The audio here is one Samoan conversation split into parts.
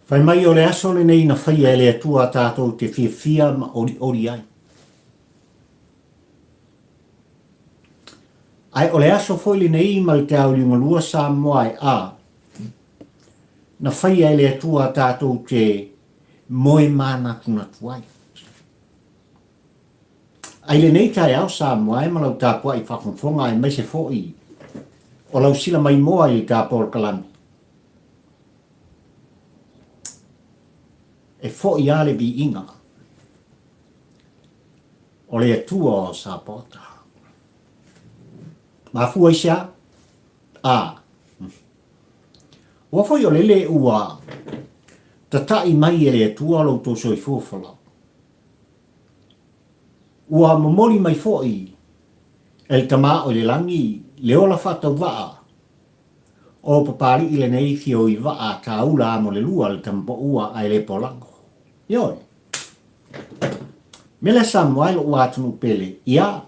Fai mai o le aso lenei na faia e le Atua tatou te fiafia ma olioli ai. Ae o le aso foi lenei ma le te aoliugalua Samoa e a, na faia e le Atua tatou te moe manatunatu ai. Ai lenei taeao Samoa e ma lau tapuai faafogafoga aemaise foi o lau sila maimoa i le ta polokalame. E foi lava le viiga o le Atua o Sapaota. Mafua i se a? A. Ua foi o lele ua tata'i mai e le Atua lo outou soifua folau. Ua momoli mai foi e le Tama o i le Lagi le ola faatauvaa o Papali'i lenei fio i vaa tāula amo le lua le tamapaua ae le polago. Ioe. Mele Samoa e lo'u atunuu pele, ia.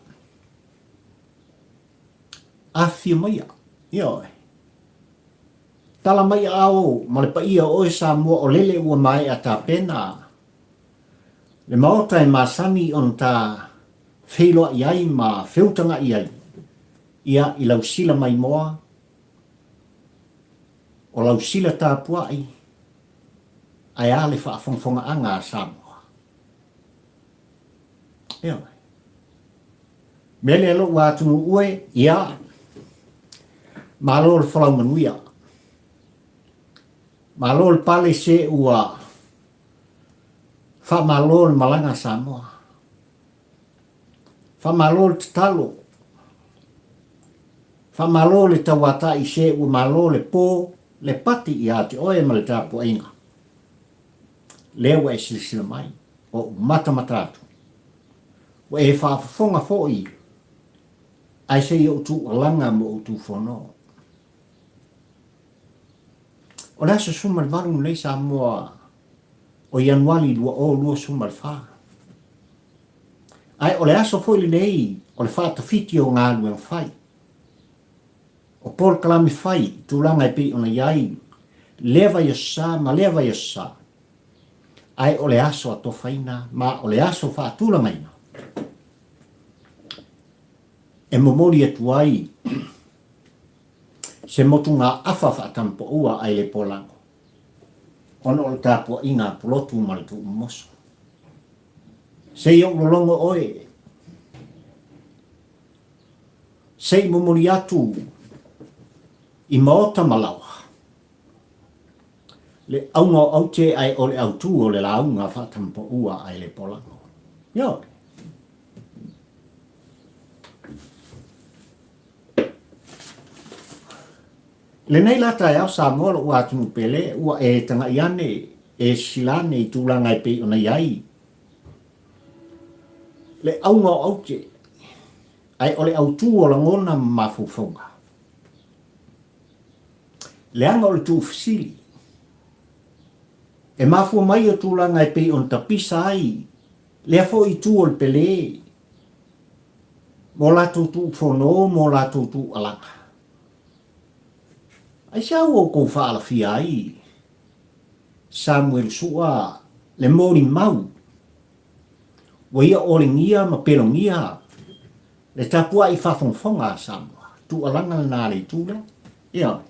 Afifio maia. Ioe. Tala mai aao ma le paia o oe Samoa o lele ua maea tapena le maota e masani ona ta feiloai ai ma feutaga'i ai ia i lau sila maimoa, o lau sila tapua'i, ae a le faafogafogaaga a Samoa. Ioe. Mea lea lo'u atunuu e, ia, malo le folau manuia. Malo le pale se ua faamalo le malaga a Samoa. Faamalo le tatalo. Faamalo le tauata'i se ua malo le po le pati ia te oe ma le tapuaiga. Lea ua e silasila mai, o ou matamata atu. Ua e faafofoga foi ae se i ou tuualaga ma ou tufono. O le aso 18 lenei Samoa o Ianuari 2024. Ae o le aso foi lenei o le faatafiti o galuega fai, o polokalame fai i tulaga e pei ona i ai lea vaiaso sa ma lea vaiaso sa. Ae o le aso atofaina ma o le aso faatulagaina e momoli atu ai se motugaafa faatampoua ae le polago ona o le tapuaiga a Pulotu ma le Tuumoso. Se i ou lologo oe, se i momoli atu i maota ma laoa le auga o aute ae o le autū o le lauga faatampoua ae le polago. Ioe. Lenei la taeao Samoa lo'u atunuu pele ua e taga'i ane e sisila ane i tulaga e pei ona i ai le auga o aute ae o le autū o lagona ma mafaufauga. Leaga o le tuufesili e mafua mai o tulaga e pei ona tapisa ai lea foi itu o le pele mo latou tuufono mo latou tuualaga. Aisea ua outou faalafia ai Samuel Sua le molimau ua ia olegia ma pelogia le tapuai faafogafoga a Samoa? Tuualaga lena a le itu lea. Ioe.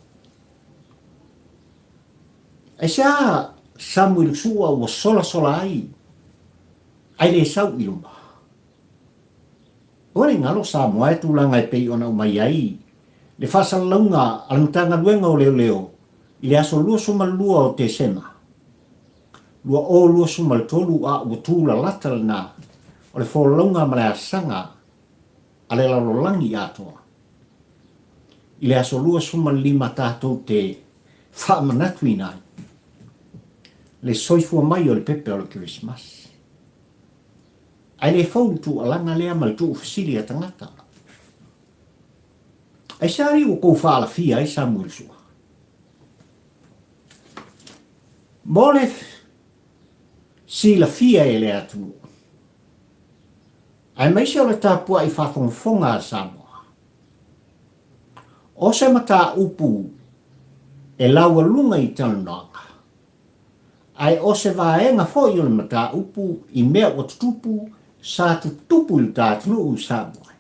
Aisea Samuel Sua ua solasola ai ae le sau i luma? Aua ne i galo Samoa e tulaga e pei ona aumai ai le faasalalauga a le Matagaluega o Leoleo i le aso 22 o Tesema 2023 a ua tulalata lena o le folauga ma le asaga a le lalolagi atoa. I le aso 25 tatou te faamanatuina ai le soifua mai o le pepe o le Kerisimasi. Ae le fou le tuualaga lea ma le tuufesili a tagata. Aisea alii ua tou faalafia ai Samuel Sua? Mo le silafia e le atunuu, aemaise o le tapuai faafogafoga a Samoa, o se mataupu e laualuga i talanoaga. Ae o se vaega foi o le mataupu i mea ua tutupu, sa tutupu i lo ta atunuu i Samoa.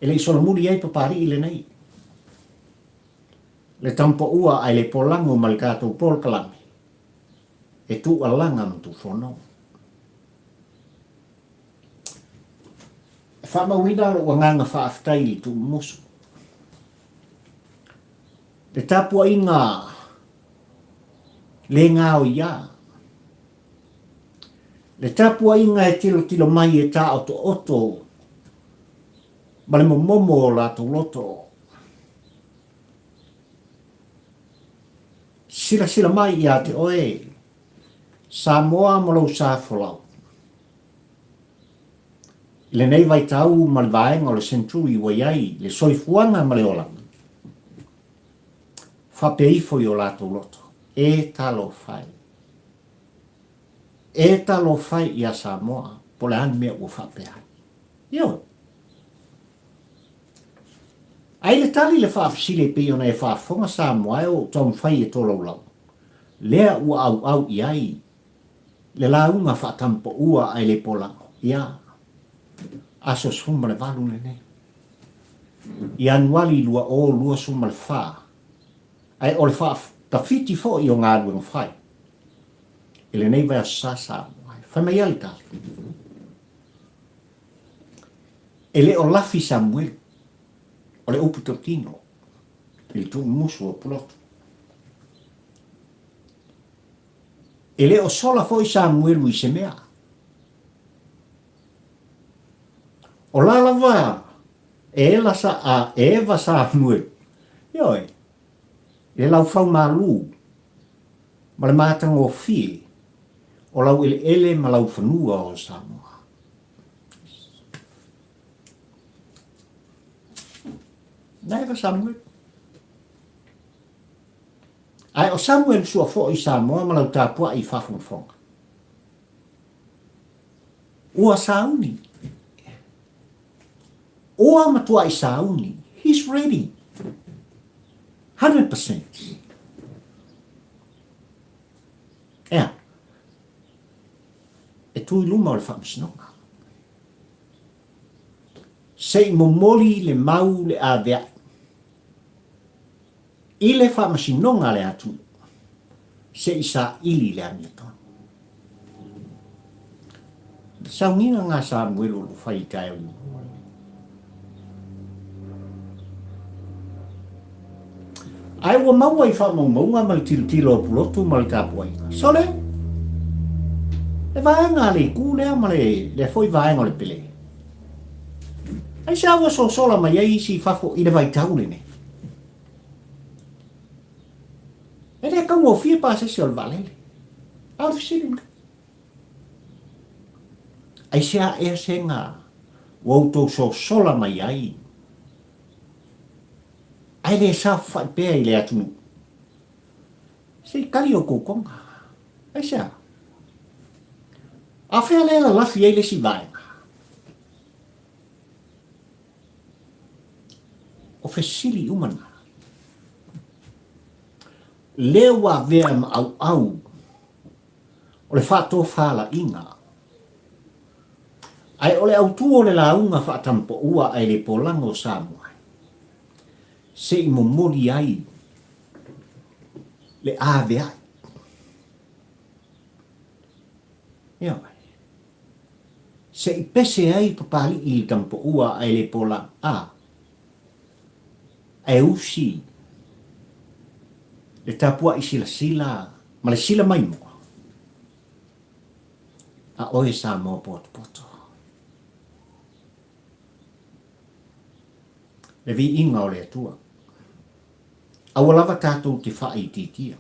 E le i solomuli ai Papalii lenei. Le tamapaua ae le polago ma le tatou polokalame e tuualaga ma tuufono. E faamauina lou agaga faafetai i le tuumumusu. Le tapuaiga le gaoia. Le tapuaiga e tilotilo mai e taotooto ma le momomo o latou loto. Silasila mai ia te oe, Samoa ma lou sa folau. I lenei vaitau ma le vaega o le senturi ua i ai le soifuaga ma le olaga, faapea ifo i o latou loto, E talofa e! E talofa e ia Samoa, po o le a le mea ua faapea ai. Ioe. Ai le tali le faafesili e pei ona e faafofoga Samoa e o ou taumafai e tolaulau, lea ua auau i ai le lauga faatampaua ae le polago, ia, aso 18 lenei, Ianuari 2024, ae o le faatafiti foi o galuega fai i lenei vaiaso sa Samoa. Fai mai a le tali, E le o lafi Samuelu, o le upu totino i le tuumusu o Pulotu. E le o sola foi Samuelu i se mea. O la lava e ela sa, a, e eva Samuelu, ioe, le laufau malū ma le matagofie o lau eleele ma lau fanua o Samoa. Na eva Samuelu. Ae o Samuelu sua foi i Samoa ma lau tapuai i faafogafoga. Ua sauni. Ua matuai sauni. He's ready. 100%. Ea. E tu i luma o le faamasinoga. Se i momoli le mau le aveai. I le faamasinoga a le atunuu, se i saili le amiotonu. Le sauniga ngā Samuelu o lo fai i taeao i mua lenei. Ae ua maua i faamaumauga ma le tilotilo a Pulotu ma le tapuaiga. Sole! Le vaega a le itu lea ma le lea foi vaega o le Pele. Aisea ua sosola mai ai isi i fafo i le vaitau lenei? E le taugofie pasese o le vaalele. A o le fesili lenei. Aisea ea sega ua outou sosola mai ai ae le saofafai pea i le atunuu? Se i kali oukou koga. Aisea? A fea lea e lalafi ai le isi vaega? O fesili uma na. Lea ua avea ma auau o le faatofalaiga. Ae o le autu o le lauga faatampaua ae le polaga o Samoa, se i momoli ai le aveai. Ioe. Se i pese ai Papalii i le tamapaua ae le pola a, ae usi le tapuai silasila ma le sila maimoa a oe Samoa potopoto. Le viiga o le Atua. Aua lava tatou te faaitiitia.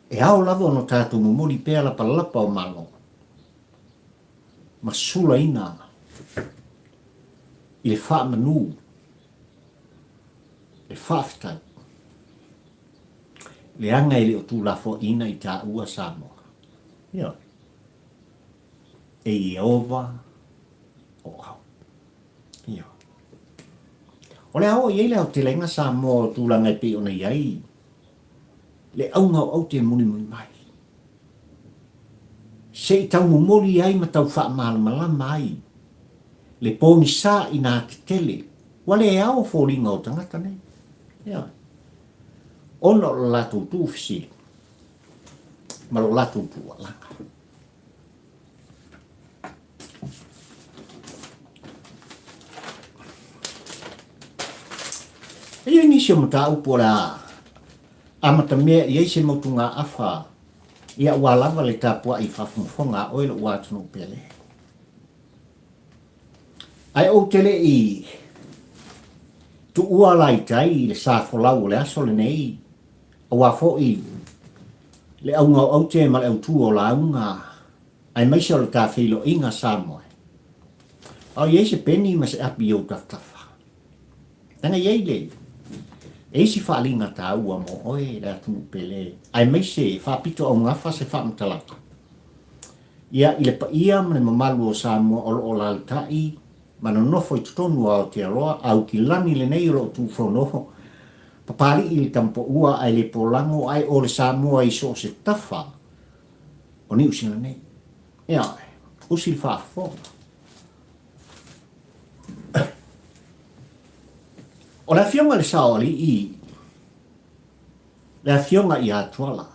E ao lava ona tatou momoli pea lapalapa o Malo ma sulaina i le faamanu, le faafetai, leaga e le o tuulafoaiina i taua Samoa. Ioe. E Ieova o au. Ioe. O le a oo i ai le aotelega Samoa o tulaga e pei ona i ai. Le auga o aute e mulimuli mai. Se i tau momoli ai ma tau faamalamalama ai le pogisa inā tetele ua le ao foliga o tagata nei. Ioe. Ona o le latou tuufesili ma lo latou tuualaga. E i ai nisi o mataupu o le a amatamea i ai se motugaafa ia aua lava le tapuai faafogafoga a oe lou atunuu pele. Ae ou te le i tuua la i tai i le sa folau o le aso lenei, aua foi le auga o aute ma le autū o lauga, aemaise o le ta feiloaiga Samoa. A o i ai se peni ma se api i ou tafatafa? Leaga e i ai le e isi faaaliga taua mo oe le atunuu pele, aemaise e faapito augafa se faamatalaga. Ia, i le paia ma le mamalu o Samoa o lo o lalatai ma nonofo i totonu o Aotearoa, Aukilani lenei o lo o tuufono, Papali'i i le Tamapoua ae le polago ae o le Samoa i so o se tafa o Niu Sila nei. Ia, usi le faafofoga. O le Afioga i le Saoalii, le Afioga ia Tuala.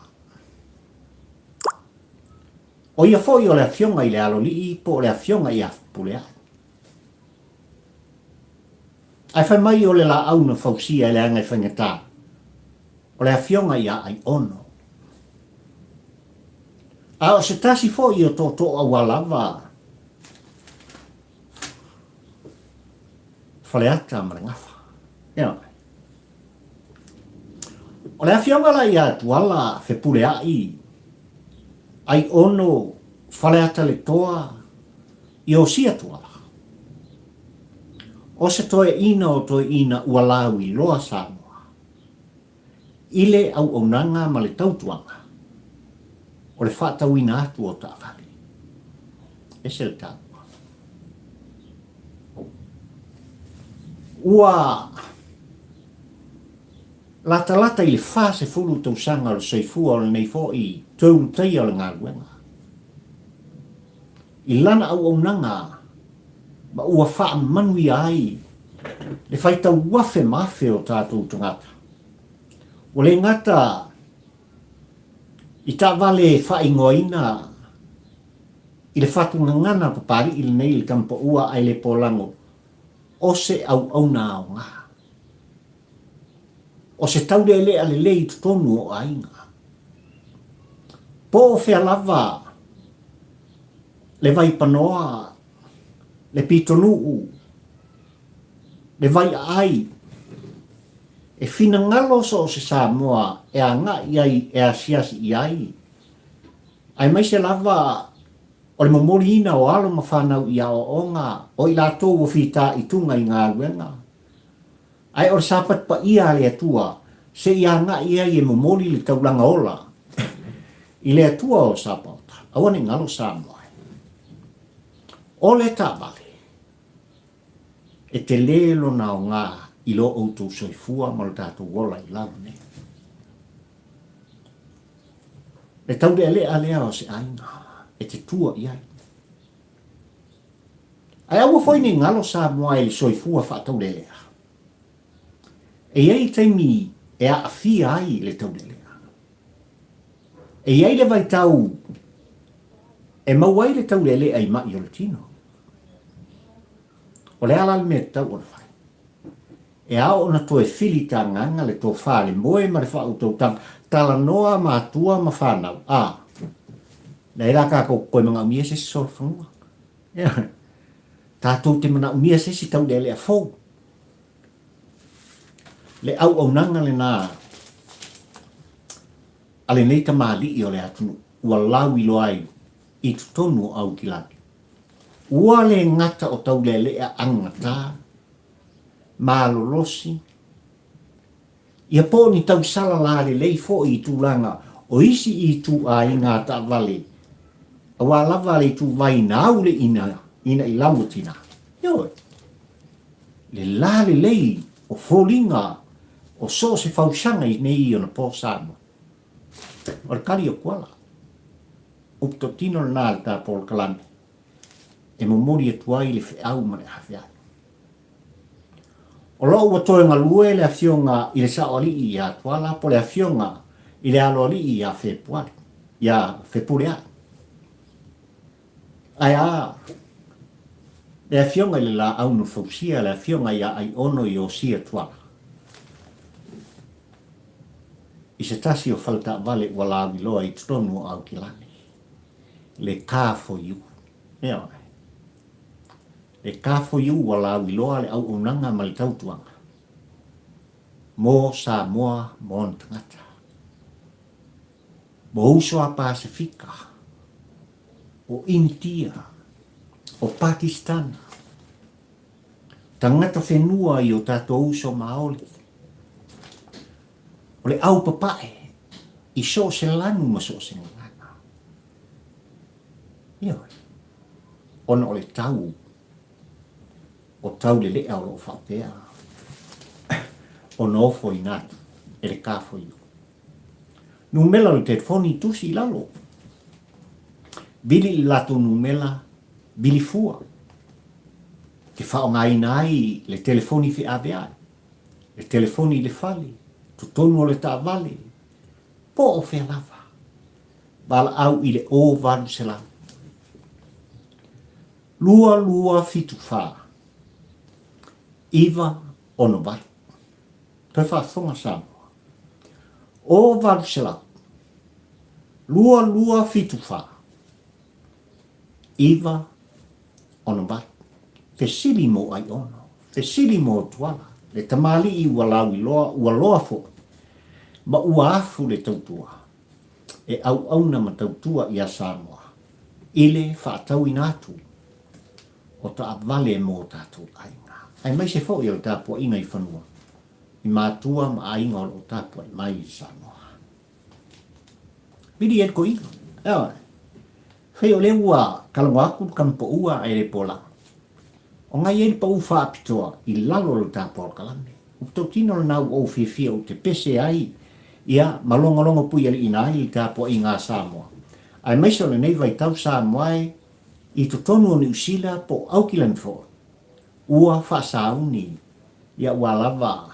O ia foi o le Afioga i le Alolii po o le Afioga ia Fepuleai. Ae fai mai o le laau na fausia e leaga e faigata, o le Afioga ia Aiono. A o se tasi foi o tootoo aualava Faleata ma le Gafa. Ioe. O le afioga la ia Tuala Fepuleai, Aiono, Faleata le Toa, Iosia Tuala. O se toeaina o toeaina ua lauiloa Samoa i le auaunaga ma le tautuaga o le faatauina atu o taavale. Ese le taua. Ua latalata i le 40 tausaga o le soifua o lenei foi toe ulutaia o le galuega i lana auaunaga ma ua faamanuia ai le faitau afe ma afe o tatou tagata. Ua le gata i taavale faaigoaina i le faatugagana Papali'i lenei i le Tamapaua ae le polago o se auauna aoga. O se taulealea lelei i totonu o aiga. Po o fea lava le vaipanoa, le pitonuu, le vaiaai, e finagalo so o se Samoa e agai ai e asiasi i ai, aemaise lava o le momoliina o alo ma fanau i aoaoga o i latou ua fitaituga i galuega, ae o le sapati paia a le Atua se i agai ai e momoli le taulaga ola i le Atua o Sapaota. Aua ne i galo Samoa e. O le taavale, e tele lona aoga i lo outou soifua ma lo tatou ola i lalo nei. Le taulealea lea o se aiga e te tua i ai. Ae aua foi ne i galo Samoa i le soifua faataulealea. E i ai taimi e aafia ai le taulealea. E i ai le vaitau e maua ai le taulealea i ma'i o le tino. O le a la le mea e tatau ona fai? E ao ona toe filitagaga le tofa, le moe ma le faautautaga, talanoa matua ma fanau, a, leai la tatou toe manaomia se isi solofanua. Ioe. Tatou te manaomia se isi taulealea fou. Le auaunaga lena a lenei tamalii o le atunuu ua lauiloa ai i totonu o Aukilani. Ua le gata o taulealea agata, malolosi, ia po o ni tausala lalelei foi i tulaga o isi ituaiga taavale aua lava le ituvai na au le ina ina i lau o tina. Ioe. Le lalelei o foliga o so o se fausaga i nei ona po Samoa. O le kali o Tuala. Upu totino lena a le ta polokalame e momoli atu ai le feau ma le afeai. O lo o ua toe galue le afioga i le Saoalii ia Tuala po le afioga i le Aloalii ia Fepuari, ia Fepuleai. Ae a le afioga i le Laau na Fausia, le afioga ia Aiono Iosia Tuala, i se tasi o faletaavale ua lauiloa i totonu o Aukilani, le Car4U. Ioe. Le Car4U ua lauiloa le auaunaga ma le tautuaga mo Samoa ma ona tagata. Mo uso a Pasefika, o Initia, o Pakistana, tagata whenua i o tātou uso Māori. O le au papae i so o se lanu ma so o se gagana. Ioe, ona o le tau o Taulelea o lo o faapea ona ofoina atu e le Car4U. Numela o le telefoni tusi i lalo. Vili i le latou numela vili fua e faaaogaina ai le telefoni feaveai, le telefoni i le fale, totonu o le taavale, po o fea lava. Valaau i le 0800 2274 968. Toe faafofoga Samoa. O 800 2274 968. Fesili mo Aiono, fesili mo Tuala, le tamalii ua lauiloa, ua loa foi, ma ua afu le tautua e auauna ma tautua ia Samoa i le faatauina atu o taavale mo tatou aiga, aemaise foi o le tapuaiga i fanua i matua ma aiga o lo o tapuai mai i Samoa. Vili e le toeaina. Ioe. Fai o lea ua talanoa atu le tama paua ae le pola. O na i ai le pau faapitoa i lalo o le ta polokalame. Ua tautino lena ua ou fiafia ou te pese ai ia ma logologo puialiiina ai le tapuaiga a Samoa. Aemaise o lenei vaitau Samoa e i totonu o Niu Sila po o Aukilani foi, ua faasauni ia ua lava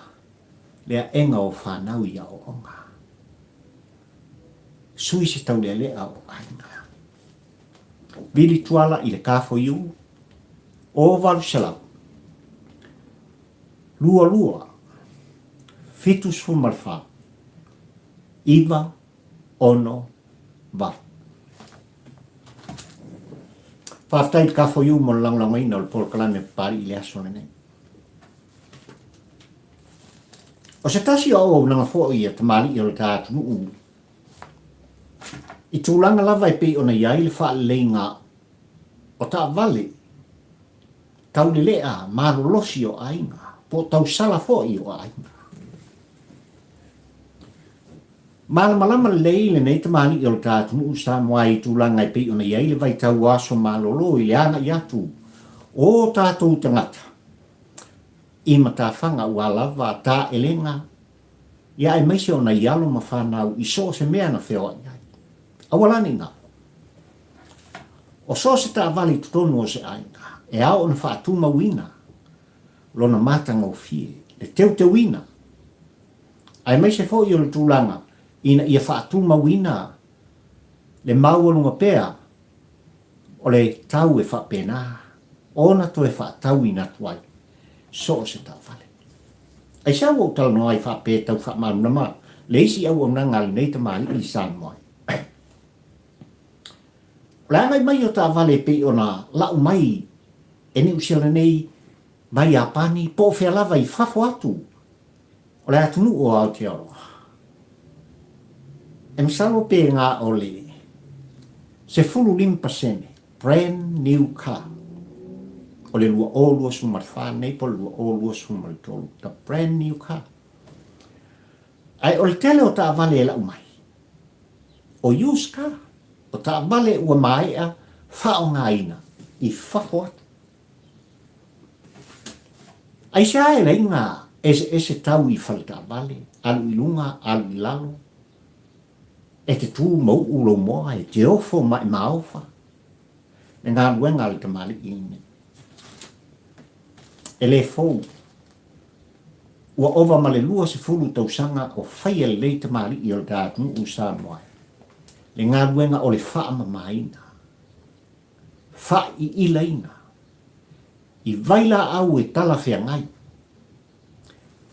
le aega o fanau i aoaoga. Sui se taulealea o aiga. Vili Tuala i le Car4U, o 800 22 74 9 6 8. Faafetai i le Car4U mo le lagolagoina o le polokalame Papalii i le aso lenei. O se tasi o auaunaga foi a tamalii o le ta atunuu i tulaga lava e pei ona i ai le faaleleiga o taavale taulelea malolosi o aiga po o tausala foi o aiga. Malamalama lelei lenei tamalii o le ta atunuu Samoa i tulaga e pei ona i ai le vaitau o aso malolo i le agai atu o tatou tagata i matafaga ua lava taelega ia aemaise o nai alo ma fanau i so o se mea na feoai ai. Aua la ne i galo. O so o se taavale i totonu o se aiga, e ao ona faatumauina lona matagofie, le teuteuina, aemaise foi o le tulaga ina ia faatumauina le maualuga pea o le tau e faapena ona toe faatauina atu ai so o se taavale. Aisea ua ou talanoa ai faapea e tau faamalamalama le isi auaunaga a lenei tamalii i Samoa? O le agai mai o taavale e pei ona lau mai e Niu Sila nei mai Iapani po o fea lava i fafo atu o le atunuu o Aotearoa. E masalo pe na o le 15% brand new car o le 2024 nei po o le 2023, the brand new car. Ae o le tele o taavale e lau mai, o used car, o taavale ua maea faaaogaina i fafo atu. Aisea e laina eseese tau i faletaavale, alu i luga, alu i lalo? E te tu ma uu lou moa, e te ofo ma e maofa le galuega a le tamalii lenei. E le fou, ua ova ma le 20 tausaga o faia lenei tamalii o le ta atunuu Samoa le galuega o le faamamaina, faaiilaina i vailaau e talafeagai.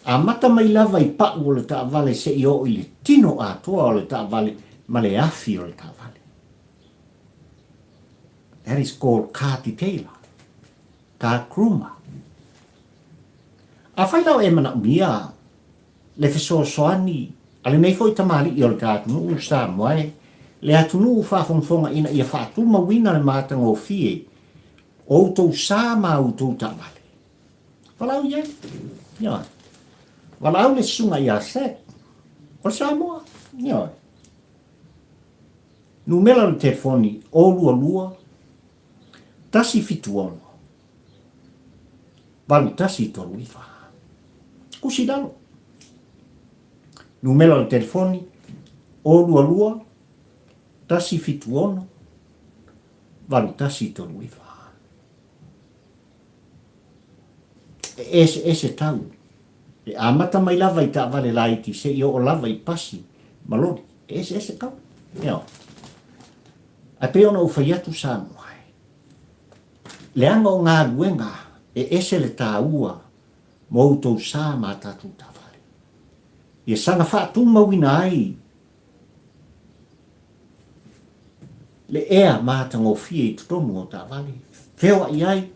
Amata mai lava i pau o le taavale seia oo i le tino atoa o le taavale ma le afi o le taavale. That is called car detailer, car groomer. Afai la o e manaomia le fesoasoani a lenei foi tamalii o le ta atunuu Samoa e le atunuu faafogafoga ina ia faatumauina le matagofie o outou sa ma outou taavale, Valaau i ai. Ioe. Valaau le susuga ia Seth. O le Samoa. Ioe. Numera o le telefoni 022 176 8139. Kusi i lalo. Numera o le telefoni 022 176 8139. E eseese tau. E amata mai lava i taavale laiti seia oo lava i pasi ma loli. E eseese tau. Ioe. Ae pei ona ou fai atu Samoa e, leaga o galuega e ese le taua mo outou sa ma a tatou taavale. Ia saga faatumauina ai Le ea matagofie i totonu o taavale, feoai ai,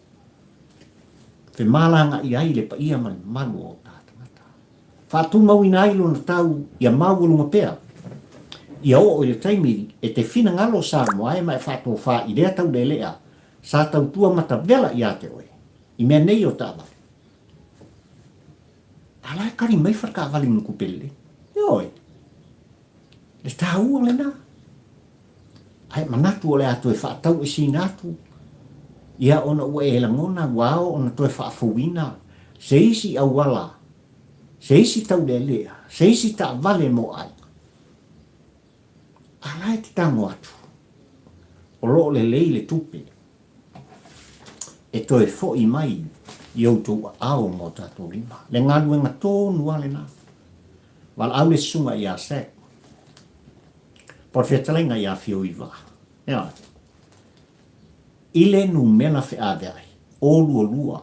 femalagaai ai le paia ma le mamalu o ta tagata. Faatumauina ai lona tau ia maualuga pea, ia oo i le taimi e te finagalo Samoa e ma e faatofa i lea taulealea sa tautua matavela ia te oe i mea nei o taavale. A la e kali mai fa taavale i Nukupe lelei. Ioe. Le taua lena. Ae manatu o le a toe faatauesina atu, ia ona ua e lagona ua ao ona toe faafouina se isi auala, se isi taulealea, se isi taavale mo aiga. A la e te tago atu, o lo o lelei le tupe e toe foi mai i outou aao ma o tatou lima. Le galuega tonu lava lena. Valaau le susuga ia Zack. Po o le fetalaiga ia Fioiva. Ioe. I le numera feaveai, 0 2 1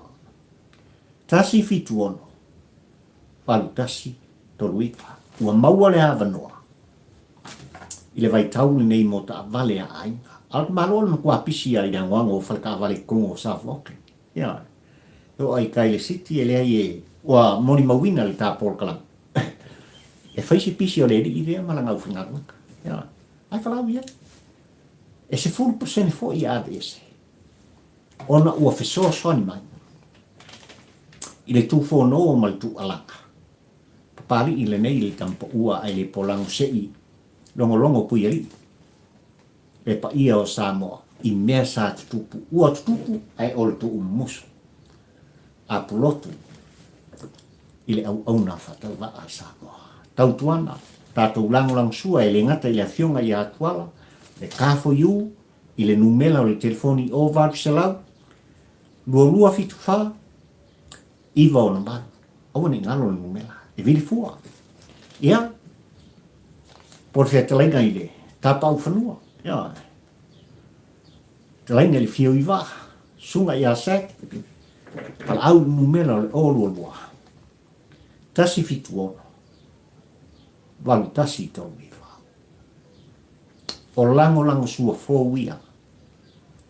7 6 8 1 3 9. Ua maua le avanoa i le vaitau lenei mo taavale a aiga. A o le Malo o le matua pisi lava i le agoago o faletaavale i totonu o South Auckland. Ioe. E oo ai kai le city e leai e ua molimauina le ta polokalame. E fai se pisi o le alii lea ma lana aufaigaluega. Ioe. Ae valaau i ai. E 10% foi e aveese ona ua fesoasoani mai i le tufonoa ma le tuualaga. Papalii lenei le tamapaua ae le polago seʻi logologo Puialii le paia o Samoa i mea sa tutupu ua tutupu ae o le tuumumusu a pulotu i le auauna faatauvaa a Samoa. Tautuana, tatou lagolagosua e le gata i le Afioga ia Tuala, le K4U i le numela o le telefoni 0800 2274 968. Aua ne i galo le numela, e vili fua. Ia, po o le fetalaiga i le Tapaaufanua, ia, fetalaiga i le Fioivaa, Susuga ia Zack, valaau i le numera o le 022 176 8139. O lagolagosua fou ia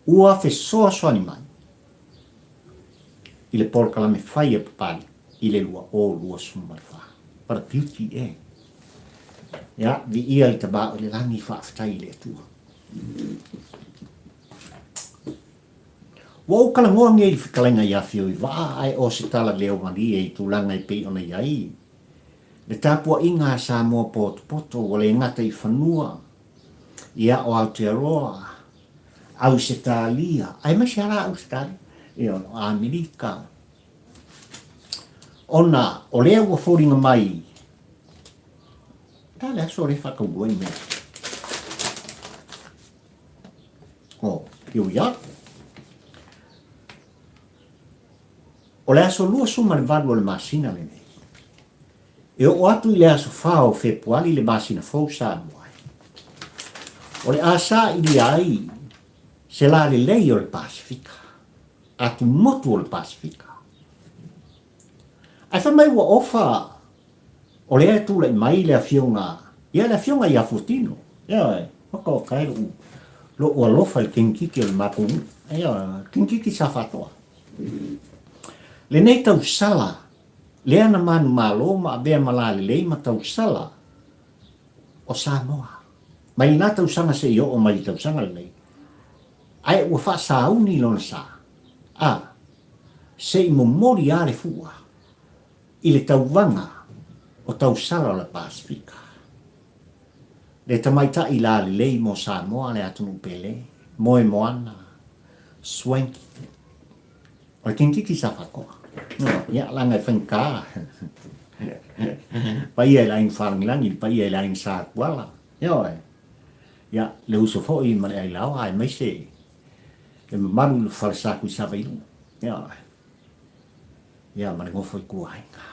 ua fesoasoani mai i le polokalame fai a Papalii i le 2024. What a beauty, eh? Ia, viia le Tama o i le Lagi, faafetai i le Atua. Ua ou talanoa nei i le fetalaiga ia Fioivaa ae o se tala leo malie i tulaga e pei ona i ai le tapuaiga a Samoa potopoto ua le gata i fanua, ia o Aotearoa, Ausetalia, aemaise lava la Ausetalia, ia o Amerika, ona o lea ua foliga mai, a le aso lea e faataulua i mea. Oh, here we are. O le aso 28 o le masina lenei, e oo atu i le aso 4 o Fepuali le masina fou Samoa ai. O le a sailia ai se lalelei o le Pasefika, atumotu o le Pasefika. Ae fai mai ua ofa o lea e tulai mai le afioga, ia le afioga ia Fuatino, ioe, whakaoka e lo'u, lo'u alofa i le kengikiki o le matou nuu, ioe, kengikiki sa Faatoa. Lenei tausala, lea na manumalo ma avea ma lalelei ma tausala o Samoa. Mai lena tausaga seia oo mai i le tausaga lenei, ae ua faasauni lona sa, a, se i momoli lava le fua i le tauvaga o tausala o le Pasefika. Le tamaitai lalelei mo Samoa le atunuu pele, moemoana, swanky. O le kengikiki sa faatoa. Ia, leaga e faigata. Paia i le aiga Faalagilagi, le paia i le aiga Sa Tuala. Ioe. Ia, le uso foi ma le Ailaoa aemaise le mamalu i le fale Sa Tuisavailuga. Ioe. Ia, ma le nofo i tua aiga.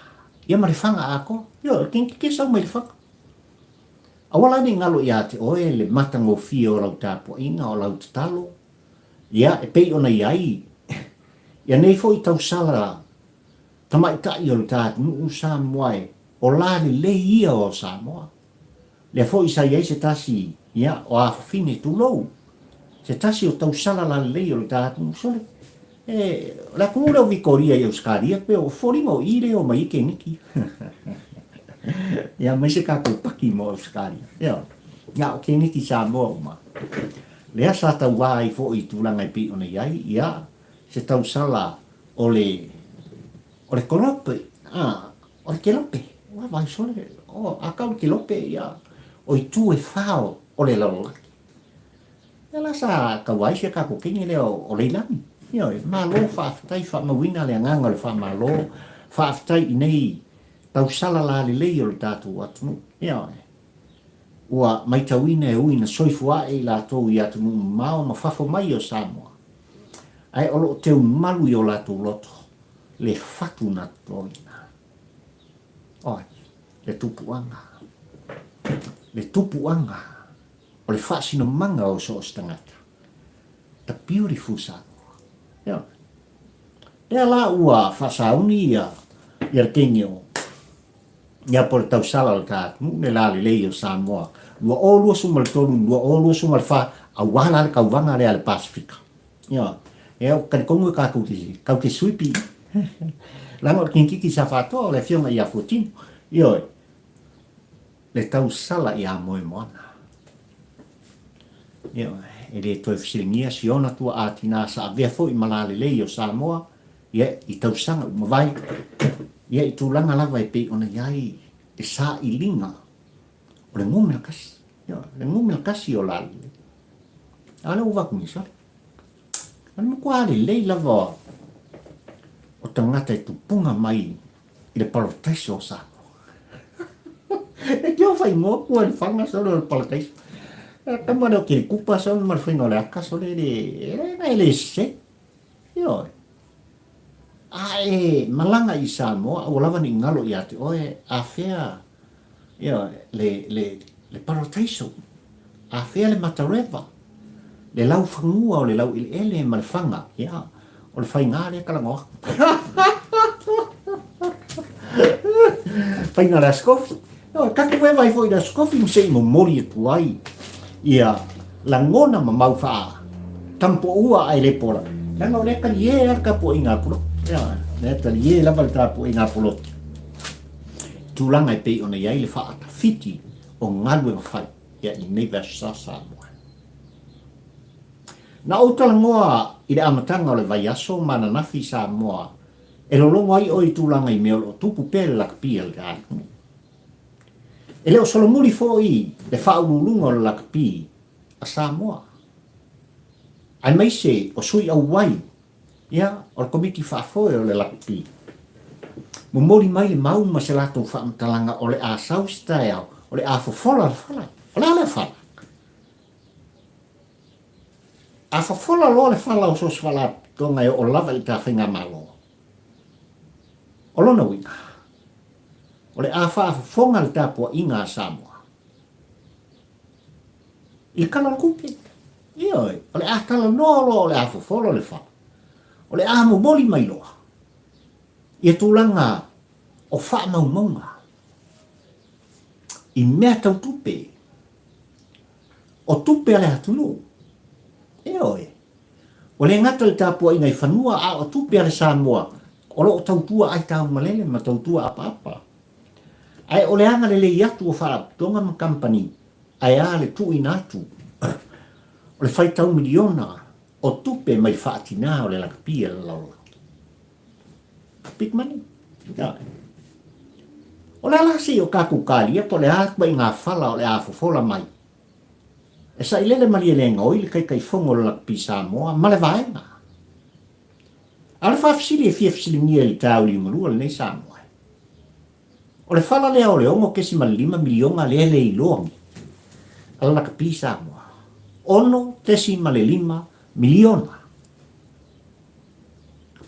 Ia ma le faga atoa. Ioe, o le kengikiki e sau mai le faga. Aua la ne i galo ia te oe le matagofie o lau tapuaiga, o lau tatalo, ia, e pei ona i ai ia nei foi tausala tamaitai o le ta atunuu Samoa e, o la lelei ia o Samoa. Lea foi sa i ai se tasi, ia, o afafine, tulou, se tasi o tausala lalelei o le ta atunuu. Sole, e, o le atunuu lea o Vitoria i Ausetalia, pei o foliga o i lea e omai ai keneki. Ia, aemaise tatou paki mo Ausetalia. Ia, na o keneki Samoa uma. Lea sa tauā ai foi i tulaga e pei ona i ai, ia, se tausala o le, o le kolope, a, o le kelope, ua vai sole, o, a kau le kelope, ia, o itu e wha o, o le lalolagi. Ia la sa tauā ai si a tatou teine lea o, o Leilani. Ioe, malo faafetai, faamauina le agaga o le faamalo, faafetai i nei tausala lalelei o le tatou atunuu. Ioe. Ua maitauina e ui na soifua ae i latou i atunuu mamao ma fafo mai o Samoa, ae o lo o teu malu i o latou loto le fatu na totoina. Oi, le tupuaga, le tupuaga o le faasinomaga o so o se tagata. The beautiful Samoa. Ioe. Lea la ua faasauni ia, ia le teine o Ia po o le tausala o le ta atunuu le lalelei o Samoa 2023, 2024, aua la le tauvaga lea a le Pasefika. Ioe. Ia, ou te talitonu e tatou te, tatou te suipi. Leaga o le kingkiki sa faatoa o le afioga ia Fuatino. Ioe. Le tausala ia Moemoana. Ioe. E le toe fesiligia si ona tuaa tina sa avea foi ma lalelei o Samoa, Ia, i tausaga ua mavae, ia i tulaga lava e pei ona i ai le sailiga o le numera tasi. Ia, le numera tasi o Lalelei. A lea ua avatu nei sole. O le matua lelei lava o tagata e tupuga mai i le parataiso o Samoa. E te o whaingoa kua le whanga sole o le parataiso. E tama leo ke kupa sole ma le whainga o le aka sole le, e na e le se. Ioe. A e malaga i Samoa, aua lava ne i galo ia te oe, afea, ioe, le, le, le parataiso, afea le matareva, le laufanua o le laueleele ma le faga, ia, o le faiga lea talanoa atu. Faiga o le Aso Kofi. Ioe, tatou eva ai foi i le Aso Kofi ma se i momoli atu ai ia lagona ma mau faa tampoua ae le pola. Leaga o lea talie lava le tapuaiga a Pulotu. Ioe, lea talie lava le tapuaiga a Pulotu. Tulaga e pei ona i ai le faatafiti o galuega fai ia i lenei vaiaso sa Samoa. Na ou talanoa i le amataga o le vaiaso ma ananafi i Samoa e lologo ai oe i tulaga i mea o lo o tupu pea i le lakapi a le atunuu. E le o solomuli foi le faauluuluga o le lakapi a Samoa, aemaise o sui auai ia o le Komiti Faafoe o le Lakapi. Momoli mai le mau ma se latou faamatalaga o le a sau se taeao, o le a fofola le fala. O le a lea fala? A fofola loa le fala o so o se faalapotopotoga e oo lava i ta faigamalo, o lona uiga, o le a faafofoga le tapuaiga a Samoa i le Tala o le Tupe. Ioe, o le a talanoa loa o le a fofola le fala, o le a momoli mai loa ia tulaga o faamaumauga i mea tau tupe. O tupe a le atunuu. Ioe. Ua le gata i le tapuaiga i fanua, a o tupe a le Samoa o lo o tautua aitaumalele ma tautua apaapa. Ae o le agalelei atu o faalapotopotoga ma kamupani, ae a le tuuina atu o le faitau miliona o tupe mai faatina o le lakapi a le lalolagi. Big money. Ioe. O le a la se i o tatou talia po o le a ituaiga fala o le a fofola mai e sailele malielegaoi le Taitaifono o le Lakapi Samoa ma le Vaega. A o le faafesili e fia fesiligia i le taauliumalua lenei Samoa, o le fala lea o le $6.5 miliona lea e le iloa nei a le Lakapi Samoa, $6.5 miliona.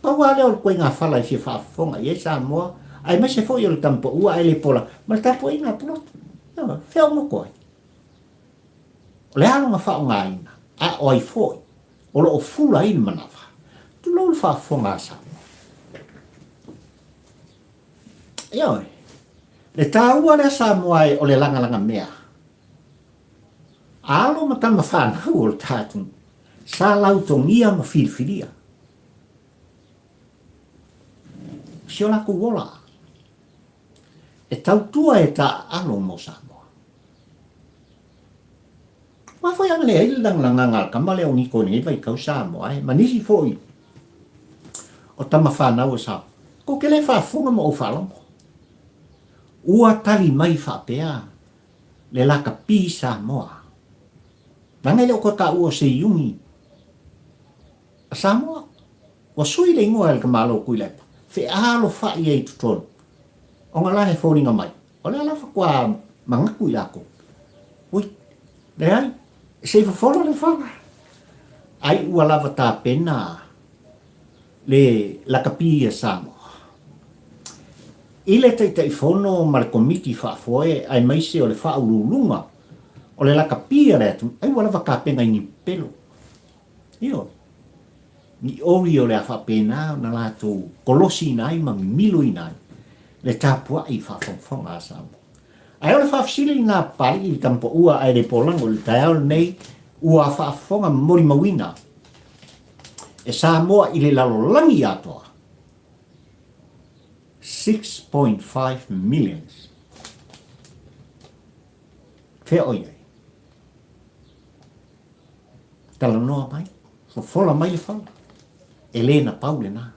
Pau lava lea o le ituaiga fala e fia faafofoga i ai Samoa, aemaise foi o le tamapaua ae le pola ma le tapuaiga a Pulotu. Ioe, fea o moto ai? O le a lona faaaogaina, a o ai foi o lo o fula ai le manava? Tulou le faafofoga a Samoa. Ioe, le taua lea Samoa e o le lagalaga mea. Alo ma tama whanau o le tātou, sa lautogia ma filifilia. Si o lakou ola, e tautua e taaalo mo Samoa. Aua foi a leai le lagalagaga a le tama lea o Niko i lenei vaitau Samoa e, ma nisi foi o tama fanau a Samoa. Kou te le faafofoga ma ou faalogo. Ua tali mai faapea le lakapi Samoa. Leaga e le o toe taua o se iuni a Samoa. Ua sui le igoa e le tamalo o Tuilaepa, fealofai ai i totonu, ona la he foliga mai, o lea la faatoa manatu i latou, ui, leai, se i fofola le fala. Ai ua lava tapena le lakapi a Samoa. I le Taitaifono ma le Komiti Faafoe aemaise o le Faauluuluga o le lakapi a le atunuu, ai ua lava tapena i ni pelo. Ioe. Ni ori o le a faapena ona latou kolosiina ai ma mimiloina ai le tapuai faafogafoga a Samoa. Ae o le faafesili lena a Papalii i le tamapaua ae le polago i le taeao lenei ua faafofoga ma molimauina e Samoa i le lalolagi atoa. 6.5 millions. Fea o i ai? Talanoa mai, fofola mai le fala. E le na pau lena.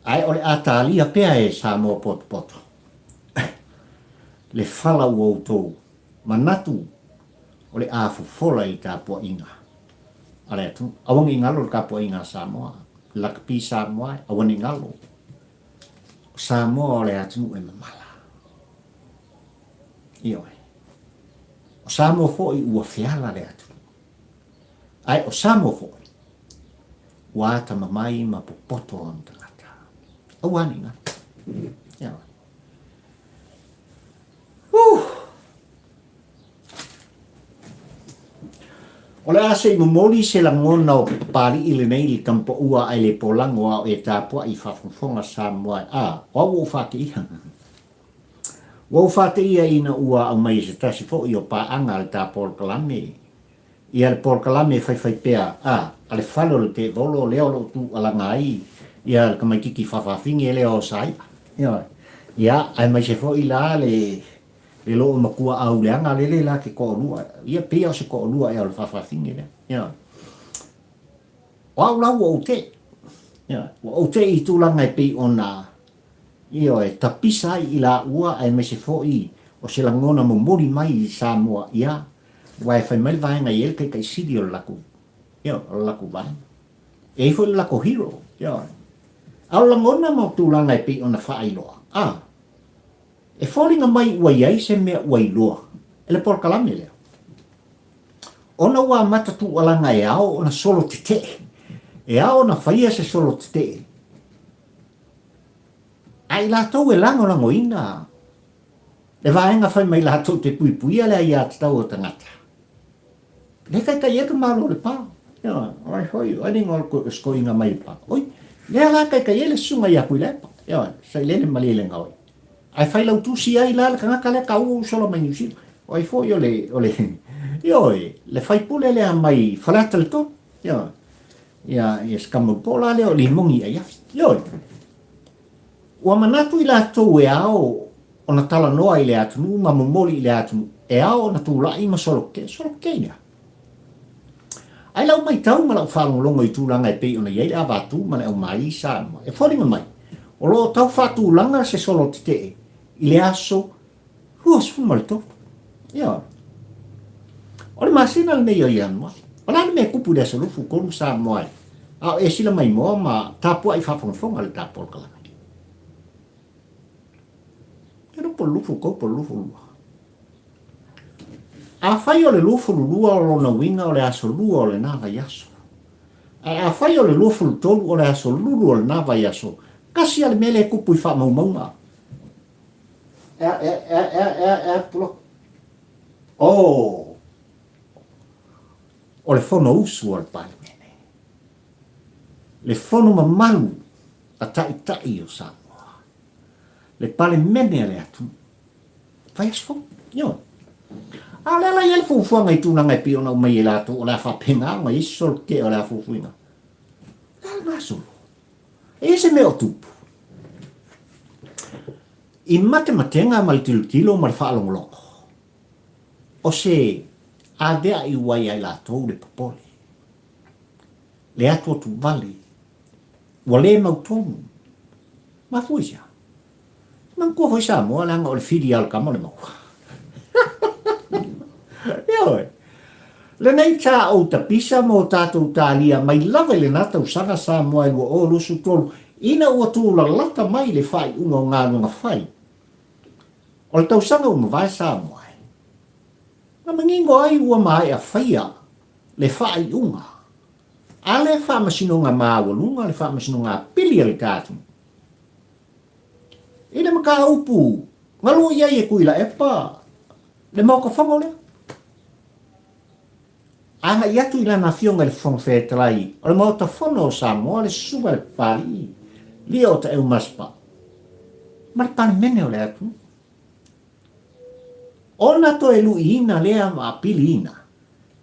Ae o le a talia pea e Samoa potopoto le fala ua outou manatu o le a fofola i le tapuaiga a le atunuu. Aua ne i galo le tapuaiga a Samoa, le lakapi Samoa, aua ne i galo. O Samoa o le atunuu e mamala. Ioe. O Samoa foi ua feala le atunuu. Ae o Samoa foi, ua atamamai ma popoto ona tagata. Aua ne i galo. Ioe. Huh! O le a se i momoli se lagona o Papalii lenei i le tamapaua ae le polago a o e tapuai i faafogafoga Samoa e a, o au ua ou faateia. Ua ou faateia ina ua aumai e se tasi foi o paaga a le ta polokalame, ia le polokalame e faifai pea a, a le fale o le tevolo lea o lo o tuualaga ai ia le tamaititi faafafine lea o Saia. Ioe. Ia, aemaise foi la le Le loo matua au leaga lele la ke toalua, ia pei o se toalua ea o le faafafine lea. Ia. O au la ua ou te. Ia, ua ou te i tulaga e pei ona ioe, tapisa ai i laua aemaise foi o se lagona momoli mai i Samoa, ia, aua e fai mai le vaega e i ai le taitaisili o le latou, ia, o le latou vaega. E i ai foi le latou hero, ioe. A o lagona ma tulaga e pei ona faailoa, a, E foliga mai ua i ai se mea ua iloa e le polokalame lea. Ona ua amata tuualaga e ao ona solo tetee, e ao ona faia se solo tetee a i latou e lagolagoina le vaega fai mai latou te puipuia le aiatatau o tagata. Lea taitai ai le Malo o le Pa. Ioe, o ai foi, o ai le igoa o le sikoiga mai le Pa? Oi, lea la taitai ai le susuga ia Tuilaepa. Ioe, Sailele Malielegaoi. Ae failautusi ai la le tagata lea taua ua sola mai Niu Sila. O ai foi o le, o le, ioe, le faipule lea mai Faleata le 3. Ioe, ia, ia si tama po la lea o Limogi Aiafi. Ioe, ua manatu i latou e ao ona talanoa i le atunuu ma momoli i le atunuu, e ao ona tulai ma solotetee, solotetee i le a? Ae lau matau ma lau faalogologo i tulaga e pei ona i ai le Avatu ma le Aumai i Samoa, e foliga mai, o lo o tau faatulaga se solo tetee i le aso 23. Ioe. O le masina lenei o Ianuari. O le a le mea e tupu i le aso 23 Samoa e a o e sila maimoa ma tapuai faafogafoga le ta polokalame? E iloa po o le 23 po o le 22. Afai o le 22 o lona uiga o le aso lua o lena vaiaso. Ae afai o le 23 o le aso lulu o lena vaiaso, tasi lava le mea lea e tupu i faamaumauga. Ea, ea, ea, ea, ea, ea, pulo. Oh! O le Fonousu a le Palemene. Le fono mamalu a Taitai o Samoa. Le Palemene a le atunuu. Vaiaso fou. Ioe. A o lea la i ai le fuafuaga i tulaga e pei ona aumai e latou o le a faapena ona i ai se solo tetee o le a fuafuaina. O le a lena solo? E i ai se mea o tupu? I matematega ma le tilotilo ma le faalogologo, o se avea'i ua ia i latou le popole, le atuatuvale, ua le mautonu. Mafua i se a? Manatua foi Samoa leaga o le fili lava o le tama o le maua. Ioe. Lenei sa ou tapisa ma o tatou talia mai lava i lena tausaga Samoa e 2023 ina ua tulalata mai le faaiuga o galuega fai o le tausaga ua mavae Samoa e na manino ai ua maea faia le faaiuga a le Faamasinoga Maualuga le Faamasinoga Apili a le tatou I le mataupu galu i ai e Tuilaepa le Maota Fono lea. Agai atu i lana afioga i le Fofoga Fetalai o le Maota Fono o Samoa le Susuga i le Papalii Lio Taeu Masepau ma le Palemene o le atunuu. Ona toe luiina lea ma apiliina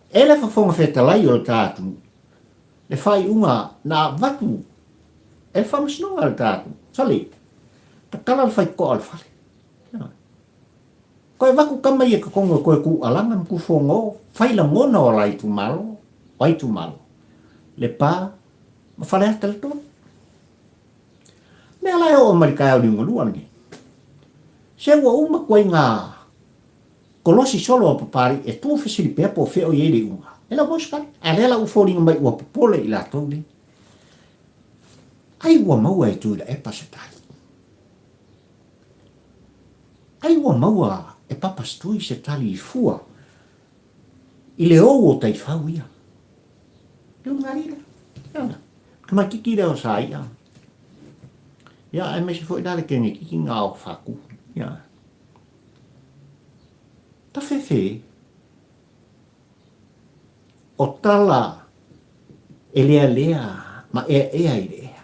e le Fofoga Fetalai o le ta atunuu le faaiuga na avatu e le Faamasinoga a le tatou sale, tatala le faitotoa o le fale. Koe avatu tama ia i totonu e toe tuualaga ma tufono, fai lagona o la itumalo, o ai itumalo, Lepa ma Faleata le tolu. Mea la e oo mai le taeao liugalua lenei. Se ua uma ituaiga Kolosi solo a Papalii e tu fesili pea po o fea o i ai le iuga. E lau mau se tali. A lea la ua foliga mai ua popole i latou nei. Ai ua maua e Tuilaepa se tali. Ai ua maua e Papastui se tali i fua i le ou o taifau ia. Le ulugalii lea. Ia, tamaititi lea o Saia. Ia, aemaise foi la le kenekiki ngā o Whaku. Ia. Tawhewhe, o tala e lealea ma eaea i le ea,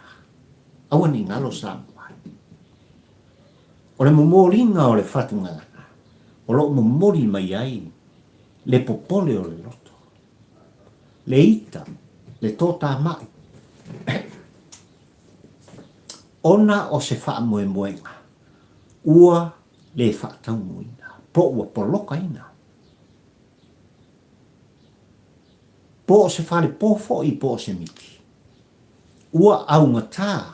aua ne i galo Samoa ai. O le momoliga o le fatugagana, o lo o momoli mai ai le popole o le loto, le ita, le tōtāmaʻi, ona o se faamoemoega ua le faataunuuina, po ua polokaina, po o se falepo foi po o se miti, ua augata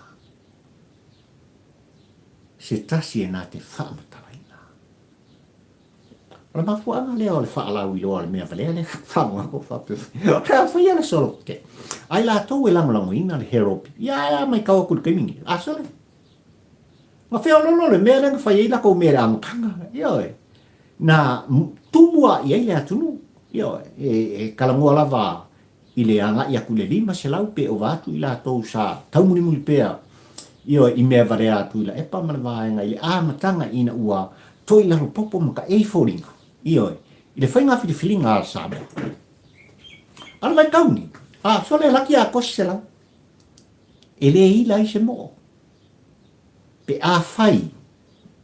se tasi e na te faamatalaina. O le mafuaaga lea o le faalauiloa o le mea valea lea faalogo atu faapea, o le a faia le solo tetee. A i latou e lagolagoina le Herald, ia ae a matau atu i le taimi lenei, a sole. Na feoloolo le mea lea na fai ai latou mea i le amataga, ioe, na tumu lava i ai le atunuu. Ioe, e talanoa lava i le agai atu i le 500 pe ova atu i latou sa taumulimuli pea, ioe, i mea valea a Tuilaepa ma le vaega i le amataga ina ua toi lalo popo ma taei foliga, ioe, i le faiga filifiliga a Samoa. A o le vaitau lenei, a, sole laki atoa se 100, e le ila ai se moo. Pe afai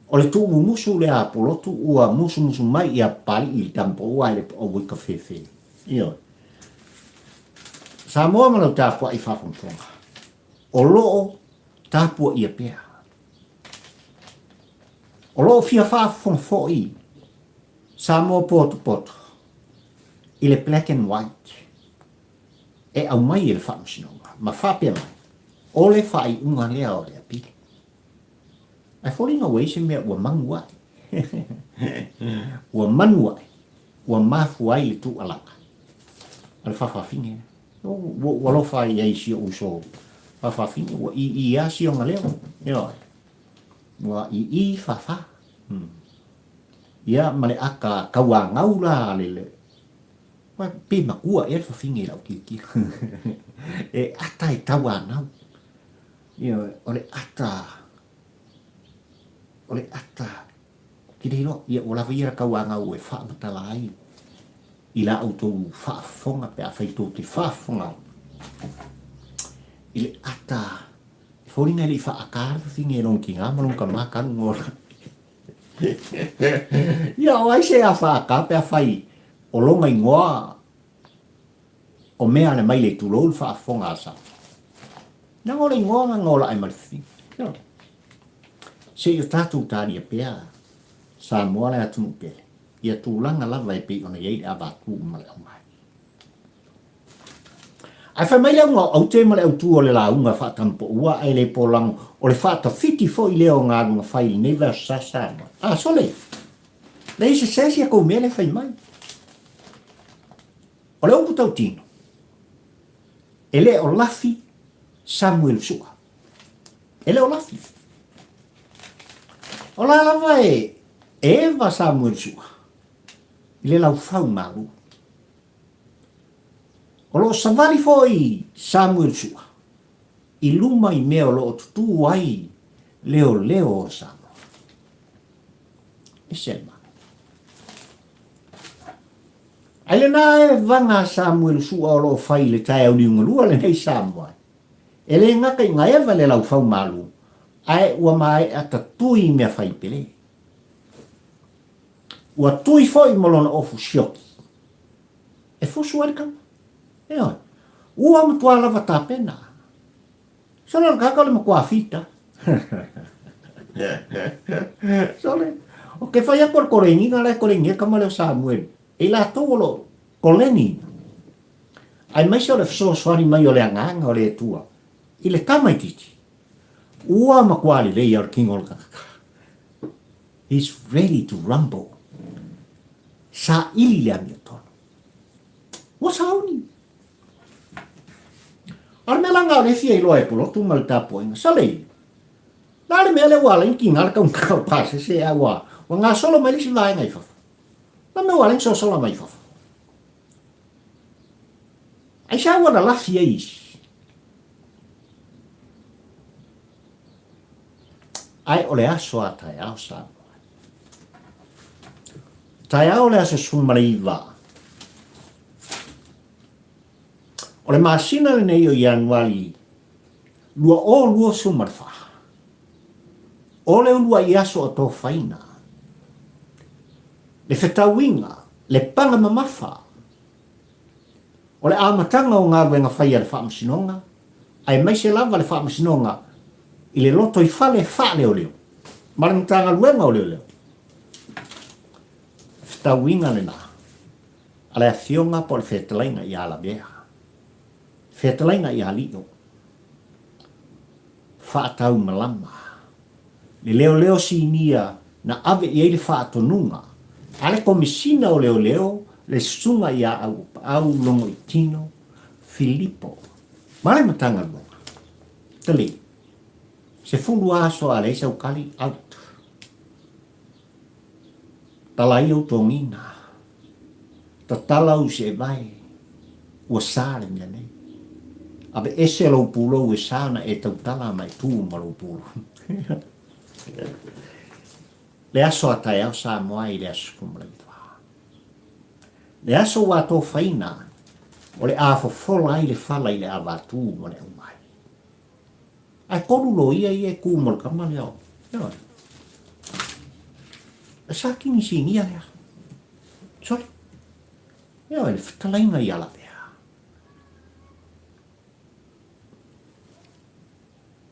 o le tuumumusu lea a Pulotu ua musumusu mai ia Papalii i le tama pau ae le aua i ka fefe. Ioe. Samoa ma lau tapuai faafogafoga, o loo tapuaia pea. O loo fia faafofoga foi Samoa potopoto i le black and white e aumai e le Faamasinoga ma faapea mai, o le faaiuga lea o le apili. Ae foliga ua i ai se mea ua manu ae. Ua manu ae, ua mafua ai le tuualaga a le faafafine lea. Ua ou alofa i ai i si ou uso faafafine, ua ii lava si ona leo. Ioe. Ua ii fafa. Ia, ma le ata tauanau la a le, pe matua ea le fafine i lau tilotilo. E ata e tauanau. Ioe, o le ata, o le ata, ou te le iloa, ia ua lava ia le tauanau e faamatala ai i la outou faafofoga pe afai tou te faafofoga ai i le ata, e foliga e le i faaata le fafine e lona tina ma lona tama talu ona ola. Ia, o ai se a faaata pe afai o lona igoa O mea ale mai le tulou le faafofoga a Samoa. Leaga o le igoa na ola ai ma le fafine. Ioe. Se i o tatou talia pea Samoa le atunuu pele, ia tulaga lava e pei ona i ai le avatu ma le aumai. Ae fai mai le auga o aute ma le autu o le lauga faatampoua ae le polago o le faatafiti foi lea o galuega fai i lenei vaiaso sa Samoa. A sole! Leai se se si a kou mea lea fai mai. O le upu tautino, e le o lafi Samuelu Sua. E le o lafi. O la lava e eva Samuelu Sua i le laufau malu. O lo o savali foi Samuelu Sua i luma i mea o lo o tutū ai leoleo o Samoa. Ese le manaia. Ai lena evaga a Samuelu Sua o lo o fai i le taeao liugalua lenei Samoa. E le gata i gaeva le laufau malu, ae ua maea tatui mea fai pele. Ua tui foi ma lona ofu sioki. E fusu ai le tama. Ioe. Ua matua lava tapena. Sole o le tagata o le matua fita. Sole, o ke whai atu o le korenina la e koreni e kama leo Samuel. E i latou o lo koleni. Aemaise o le fesoasoani mai o le Agaga o le Atua i le tamaitiiti. Ua matua lelei o le kino o le tagata. He's ready to rumble. Saili le amiotonu. Ua sauni. A o le mea la lena o lea e fia iloa e Pulotu ma le tapuaiga, sole, la le mea lea ua ala ai ona tiga le taugata o pasese a ua ua gasolo mai le isi vaega i fafo. La mea ua ala ai ona sosola mai i fafo. Aisea ua lalafi ai isi? Ae o le aso a taeao Samoa. Taeao le aso 19. O le masina lenei o Ianuari 2024, o le uluai aso o Tofaina, le fetauiga, le paga mamafa, o le amataga o galuega fai a le Faamasinoga, aemaise lava le Faamasinoga i le lotoifale faaleoleo ma le Matagaluega o Leoleo. Fetauiga lena a le Afioga po o le Fetalaiga ia Lavea, Fetalaiga ia Lio, Faataumalama, le leoleo sinia na ave i ai le faatonuga a le Komesina o Leoleo le Susuga ia Auupaau Logoitino Filipo ma le Matagaluega. Tali, 10 aso a leai sau tali, out. Tala ai ou togiga. Tatala ou seevae, ua sa le mea nei. Aveese lou pulou e sa ona e tautala ma e tu ma lou pulou. Le aso a taeao Samoa i le aso 19. Le aso ua atofaina o le a fofola ai le fala i le avatū ma le aumai. Ae tolu loia ia e ku ma le tama lea o. Ioe. E sa kini sinia lea. Sorry. Ioe, le fetalaiga ia Lavea.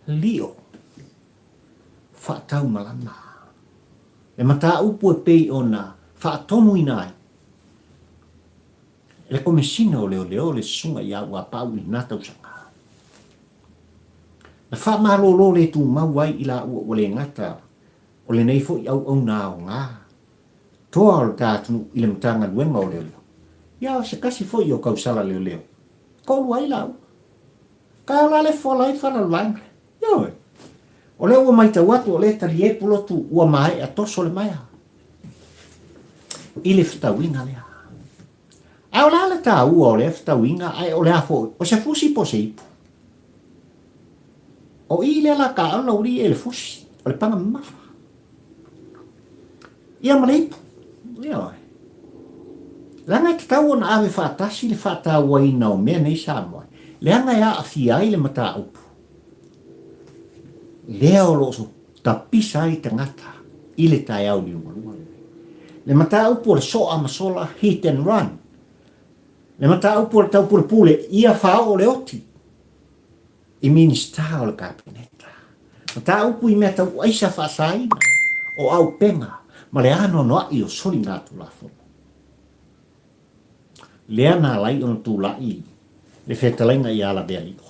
Lio. Faataumalama. Le mataupu e pei ona faatonuina ai e le Komesina o Leoleo le Susuga ia Uapau i lena tausaga. Na faamalolo le tumau ai i laua ua le gata o lenei foi auauna aoga toa o le ta atunuu i le Matagaluega o Leoleo, ia o se tasi foi o tausala leoleo, toalua ai laua. Ka ola le fola ai fala o le vaega lea. Ioe. O lea ua matau atu o lea e talie pulotu ua maea toso le maea i le fetauiga lea. Ae o le a le taua o lea fetauiga ae o le a foi, o se fusi po o se ipu? O i lea la ka ala uli e le fusi, o le paga mamafa. Ia ma le ipu. Ioe. Leaga e tatau ona ave faatasi le faatauaina o mea nei Samoa, leaga e aafia ai le mataupu lea o lo o tapisa ai tagata i le taeao liugalua lenei. Le mataupu o le soa ma sola, hit and run. Le mataupu o le taupulepule, ia faaoo le oti i Minisita o le Kapeneta. Mataupu i mea tau aisa faasaina, o aupega ma le anoanoai o soligatulafono. Lea na ala ai ona tulai le fetalaiga ia Lavealio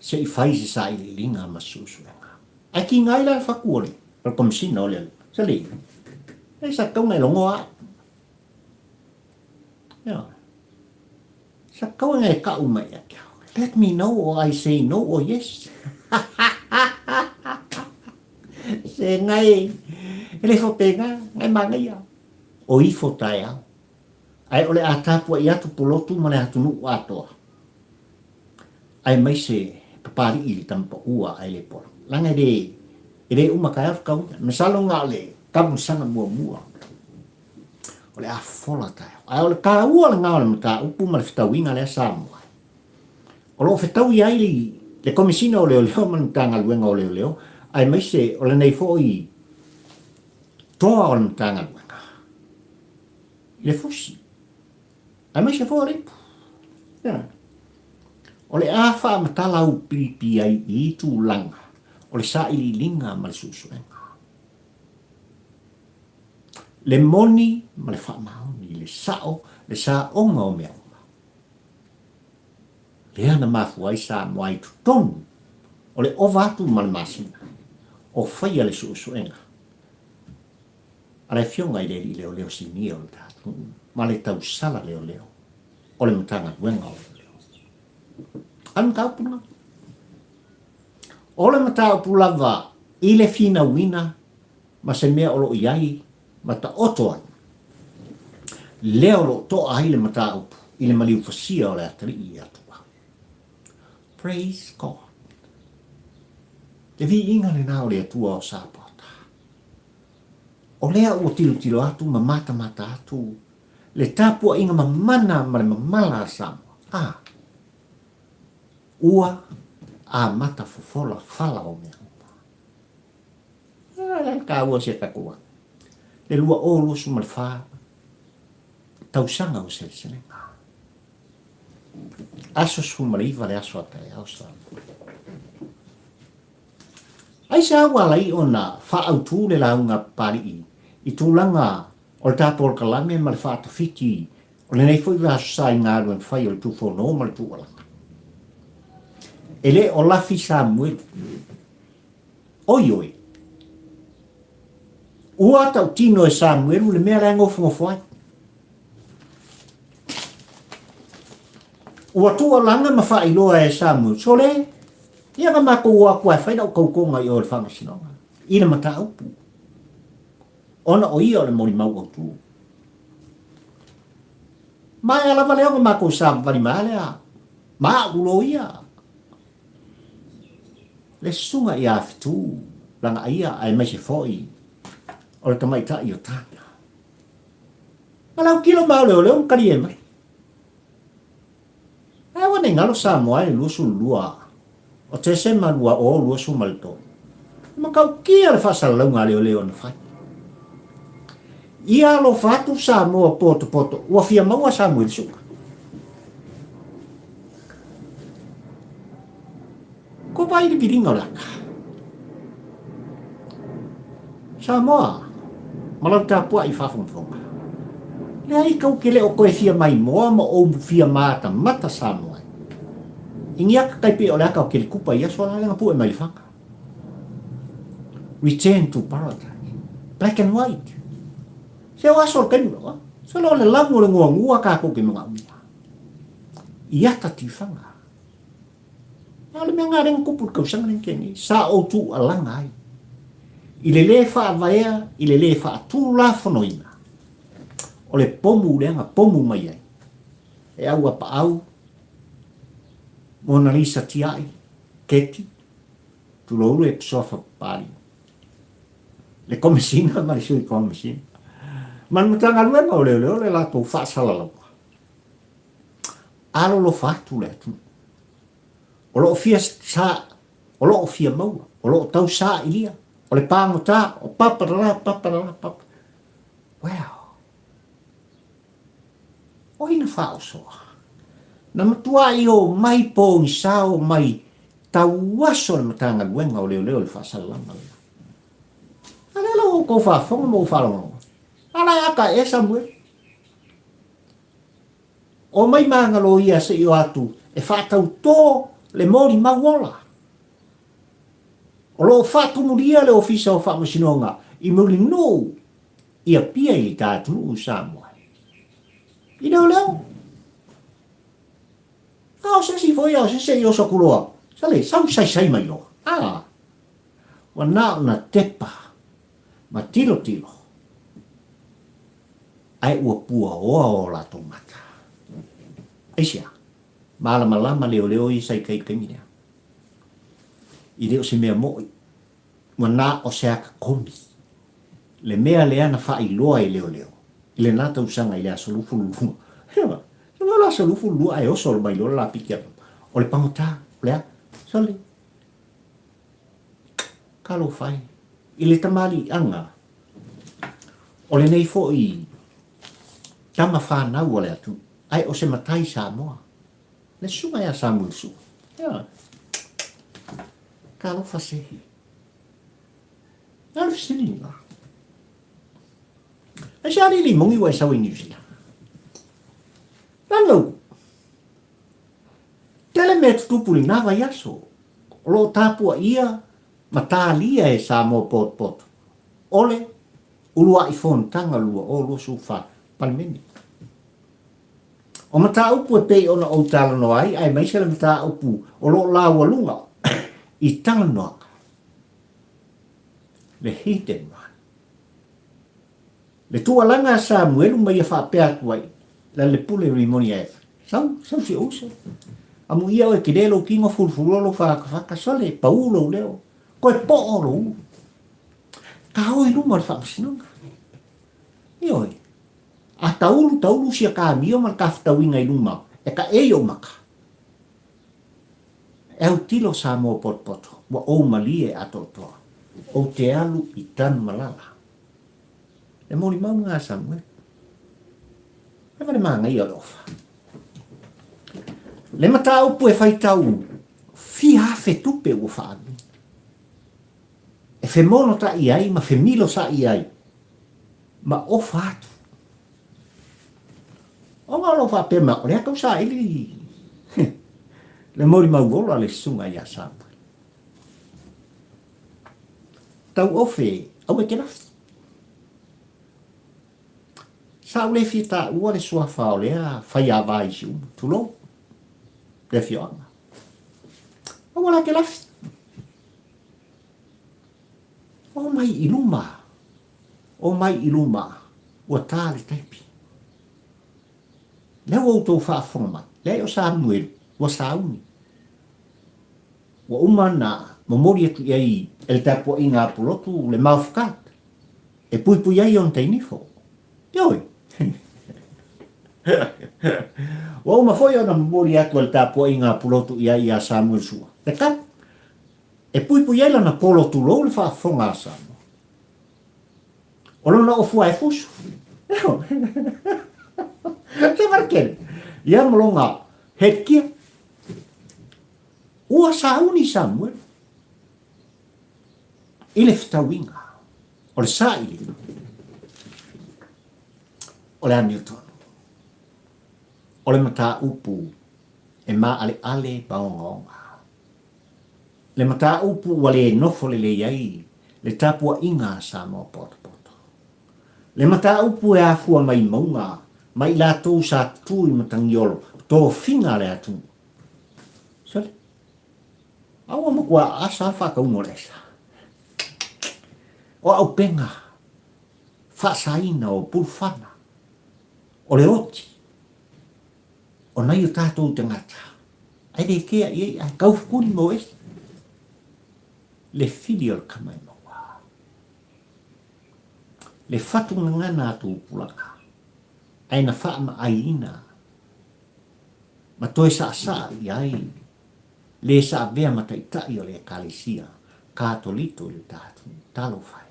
se i fai se sailiiliga ma se suesuega. Ae kiga ai la le fatu o le Komesina o le Sali, e sa tatau ona e logo au. Ioe. Sa tatau ona e kau mai ia te au. Let me know or I say no or yes. Se ngai, e le faapena, ngai manaia. O ifo taeao. Ae o le a tapuai atu Pulotu ma le atunuu atoa. Aemaise Papali'i i le tama paua ae le pola. Leaga e le, e le uma taeao fetauina. Masalo na o le tamusaga muamua o le a fofola taeao. Ae o le taua lena o le mataupu ma le fetauiga lea Samoa. O lo o fetaui ai le, le Komesina o Leoleo ma le Matagaluega o Leoleo, aemaise o lenei foi toa o le Matagaluega i le fusi. Aemaise foi o le ipu. Ia. O le a faamatala aupipi ai i tulaga o le sailiiliga ma le suesuega. Le moni ma le faamaoni, le sao, le saoga o mea uma. Lea na mafua ai Samoa i totonu o le ova atu ma le masina o faia le suesuega a le Afioga i le Alii Leoleo Sinia o le tatou ma le tausala leoleo o le Matagaluega o Leoleo. A le mataupu lena. O le mataupu lava i le finauina ma se mea o lo o i ai ma taoto ai, lea o lo o toa ai le mataupu i le maliu fasia o le atalii ia Atua. Praise God. Le viiga lena o le Atua o Sapota. O lea ua tilotilo atu ma matamata atu le tapuaiga mamana ma le mamala a Samoa. A, ua amata fofola fala o mea uma. A, le taua si a tatou aga. Le 2024 tausaga o seleselega. Aso 19 le aso a taeao Samoa. Aisea ua ala ai ona faaautu le lauga a Papali'i i tulaga o le ta polokalame ma le faatafiti o lenei foi vaiaso sa i galuega fai o le Tufono ma le Tuualala? E le o lafi Samuelu. Oi oi! Ua tautino e Samuelu le mea la e nofonofo ai. Ua tuualaga ma faailoa e Samuelu, Sole, ia na matou o atu lava e fai lau tautoga i o i le faamasinoga, i le mataupu, ona o ia o le molimau autu. Maea lava lea ona matou savavali mai lava lea ma au loia. Le susuga ia Fetu Lagaaia aemaise foi o le tamaitai o Tana. Ma le autilo māoleoleo ma talie mai. Ae aua ne i galo Samoa i le 22 o Tesema 2023, e matautia le faasalalauga a leoleo na fai. Ia alofa atu Samoa potopoto, ua fia maua Samuele Suka. Ko vai le viliga o le aka? Samoa, ma lau tapuai i faafogafoga. Leai tou te le o toe fia maimoa ma ou fia matamata Samoa e. I ni aka tai pei o le aka o Kelikupa i aso la lea na pue mai le faga. Return to paradise. Black and white. Se o aso o le taimi, se o le lamu o le nguanua tatou te manaomia. I ata tifaga. A o le mea lena lea na tupu i le tausaga lea na tea nei, sa ou tuualaga ai i le lē faavaea, i le lē faatulafonoina o le pomu lea na pomu mai ai e Auapaau, Mona Lisa Tiai, Keti, tulou le Suafa Papalii, le Komesina ma le Sui Komesina, ma le Matagaluega o Leoleo le latou faasalalauga. Alolofa atu le atunuu. O lo o fia sa, o lo o fia maua, o lo o tau sailia, o le pagota, o paparara, paparara, papa. Well, o ai na faaosoa? Na matuai o mai pogisa o mai tauaso le Matagaluega o Leoleo i le faasalalauga lea. A lea la ua outou faafofoga ma ou faalogologo. A la e ata ea Samuel? Omai magalo ia se i o atu e faatautō le molimau ola. O lo o faatumulia le Ofisa o Faamasinoga i Mulinuu i Apia i le atunuu o Samoa. I leoleo. A o se isi foi, a o se isi e i oso atu loa, sale, sau saisai mai loa. A, ua na o na tepa ma tilotilo. Ae ua puaoa o latou mata. Aisea? Malamalama leoleo ia sa i tai i le taimi lea. I le o se mea moʻi, ua na o se ata komi. Le mea lea na faailoa e leoleo i lena tausaga i le aso 22. Ioe, se mea o le aso 22 ae oso mai loa le lapiki a o le pagota, o le a? Sole, talofa e, i le tamaliiaga O lenei foi tama whanau a le atunuu, ae o se matai Samoa. Le susuga ia Samuel Sua. Ioe. Talofa se. A o le fesili lena. Ai se alii limoni ua e sau i New Zealand? Lalo. Tele mea tutupu i lena vaiaso. O lo o tapuaia ma talia e Samoa potopoto o le uluai fonotaga 2024 Palemene. O mataupu e pei ona ou talanoa ai aemaise le mataupu o lo o laualuga i talanoaga, le hidden one. Le tuualaga a Samuelu ma ia faapea atu ai, La le pule Rimoni ae sau, sau si ou uso. Amuia oe kele lou kino fulufulua lou whakawhaka, sole, pau lou leo, koe po'o lou ulu. Ka o i luma o le faamasinoga. Ioe. A taulu, taulu sia kamio ma le kafetauiga i luma, e ka ei ou maka. E autilo Samoa potopoto, ua ou malie atoatoa. Ou te alu i Tanumalala. E molimau ngā Samuel. E whare māngai o le ofa. Le mataupu e whaitau fia afe tupe ua whaalu. E whemono ta i ai, ma whemilo sa i ai, ma ofa atu. O ngā lo whapea ma, o lea kau sa ili le molimau ola le susuga ia Samuel. Tauofe, aua e te lafi. Sa ou le fia taua le suafa o lea faiava i Siumu, tulou, le afioaga. Aua la te lafi. O mai i luma, o mai i luma, ua tā le taimi. Lea ua outou faafofoga mai, leai o Samuelu, ua sauni. Ua uma ona momoli atu i ai e le tapuaiga a Pulotu le mouth guard e puipui ai ona tainifo. Ioe. Ua uma foi ona momoli atu e le tapuaiga a Pulotu i ai ia Samuel Sua le cup e puipui ai lana polo tulou le faafofoga a Samoa. O lona ofu ae fusu. Se varekele. Ia ma lona headgear. Ua sauni Samuel i le fetauiga o le sailiga o le amiotonu, o le mataupu e maaleale ma ogaoga, le mataupu ua le nofo lelei ai le tapuaiga a Samoa potopoto, le mataupu e afua mai mauga ma i latou sa tu i Matagiolo, tofiga a le atunuu. Sole. A ua matua aasa lava le faatauga o le aisa. O aupega faasaina o pulufana, o le oti, o nai o tatou tagata, ae le kea i ai, ae taufukuli ma o ese. Le fili o le tama e maua. Le fatu gagana a tupulaga, ae na faamaaiina ma toe saasaa i ai le saavea ma taitai o le Ekalesia Katoliko i le tatou Talofa e.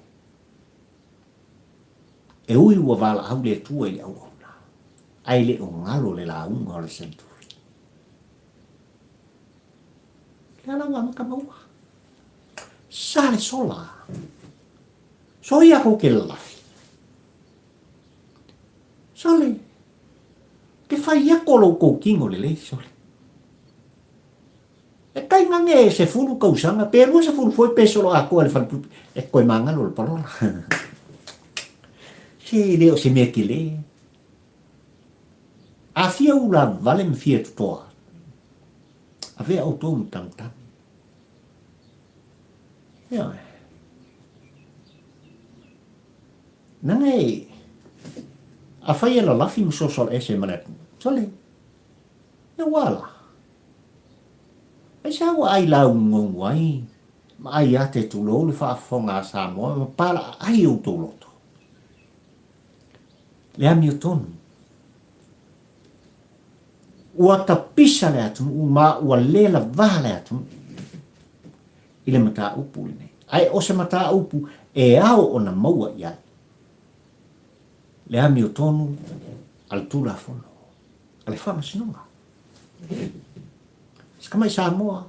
E ui ua valaau le Atua i le auauna, ae le o galo le lauga o le Century. Lea la ua amata maua. Sa le sola. Soia kou ke lalafi. Sole, ke fai ako lo kou kino lelei, sole. E kai ngange e sefulu kausaga, pe 20 foi pe solo atoa i le falepuipui, e koe magalo le palola. Se le o se mea tele. A fia ula vale ma fia totoa, avea outou ma tagitagi. Ioe. Nanga e, afai e lalafi ma sosola ese ma le atunuu, sole, e ua la. Aisea ua ai laugugogu ai ma ai ate tulou le faafofoga a Samoa ma palaa ai outou loto? Le amiotonu. Ua tapisa le atunuu ma ua le lavā le atunuu i le mataupu lenei. Ae o se mataupu e ao ona maua i ai le amiotonu a le Tulafono a le Faamasinoga. Se tamai Samoa,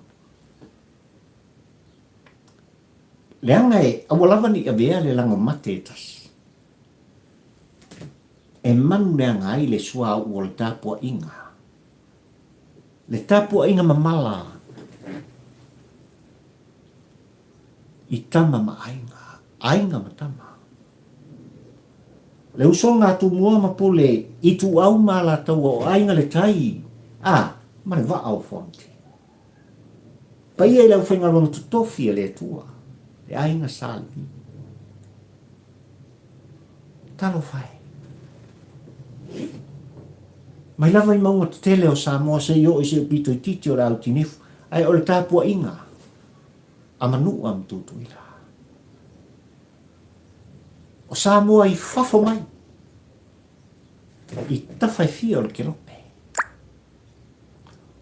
leaga e aua lava ne i avea le lago mate e tasi, e manu leaga ai le suauu o le tapuaiga, le tapuaiga mamala i tama ma aiga, aiga ma tama. Le usoga a Tumua ma Pule, Ituau ma Alataua o Aiga le Tai, a, ma le Vaa o Fonoti. Paia i le aufaigaluega totofi a le Atua, le aiga Sa Levi. Talofa e. Mai lava i mauga tetele o Samoa seia oo i si ou pito itiiti o le Autinifu, ae o le tapuaiga a Manua ma Tutuila. O Samoa i fafo mai, i tafa e fia o le Kelope.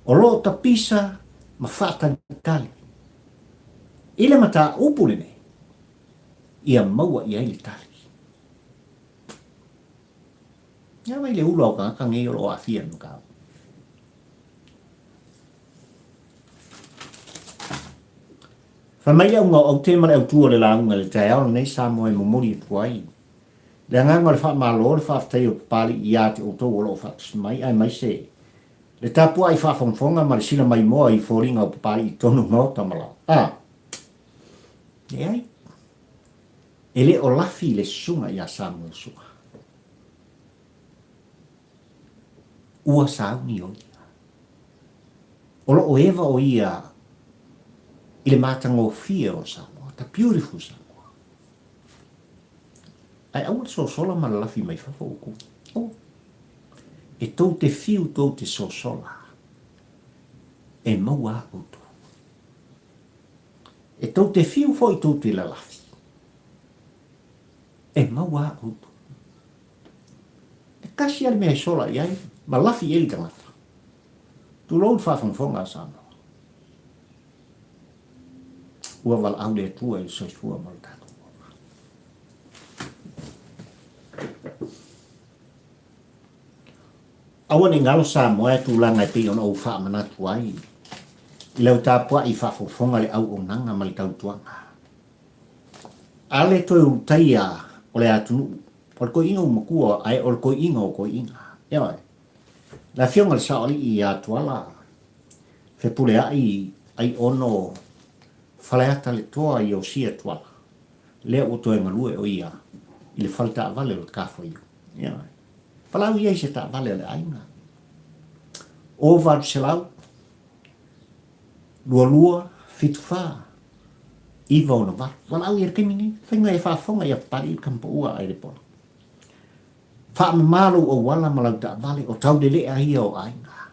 O lo o tapisa ma faatalitali i le mataupu lenei, ia maua i ai le tali. Ia mai le ula o tagata nei o lo o aafia i le mataupu. Fai mai le auga o aute ma le autu o le lauga i le taeao lenei Samoa e momoli atu ai le agaga o le faamalo, le faafetai o Papalii ia te outou o lo o faatasi mai aemaise le tapuai faafogafoga ma le sila maimoa i foliga o Papalii i totonu o Maota ma la a Leai, e le o lafi le susuga ia Samuel Sua. Ua sauni o ia. O lo o eva o ia i le matagofie o Samoa, the beautiful Samoa. Ae aua le sosola ma lalafi mai fafo outou. Aua. E tou te fiu tou te sosola, e maua a outou. E tou te fiu foi tou te lalafi, e maua a outou. E tasi a le mea e sola i ai, ma lafi i ai le tagata. Tulou le faafogafoga a Samoa. Ua valaau le Atua i le soifua ma lo tatou ola. Aua ne i galo Samoa e tulaga e pei ona ou faamanatu ai i lau tapuai i faafofoga le auaunaga ma le tautuaga. A le toe ulutaia o le atunuu, o le toeaina ua matua ae o le toeaina o toeaina. Ioe. Le Afioga i le Saoalii ia Tuala Fepuleai Aiono Faleata Letoa Iosia Tuala, lea ua toe galue o ia i le fale taavale o le Tafoiu. Ioe. Palau ia i se taavale a le aiga. O 800 22 74 968. Valaau ia i le taimi nei. Faiga e faafofoga ia Papalii le tamapaua a Elepola. Faamama lou auala ma lau taavale, o taulelea ia o aiga.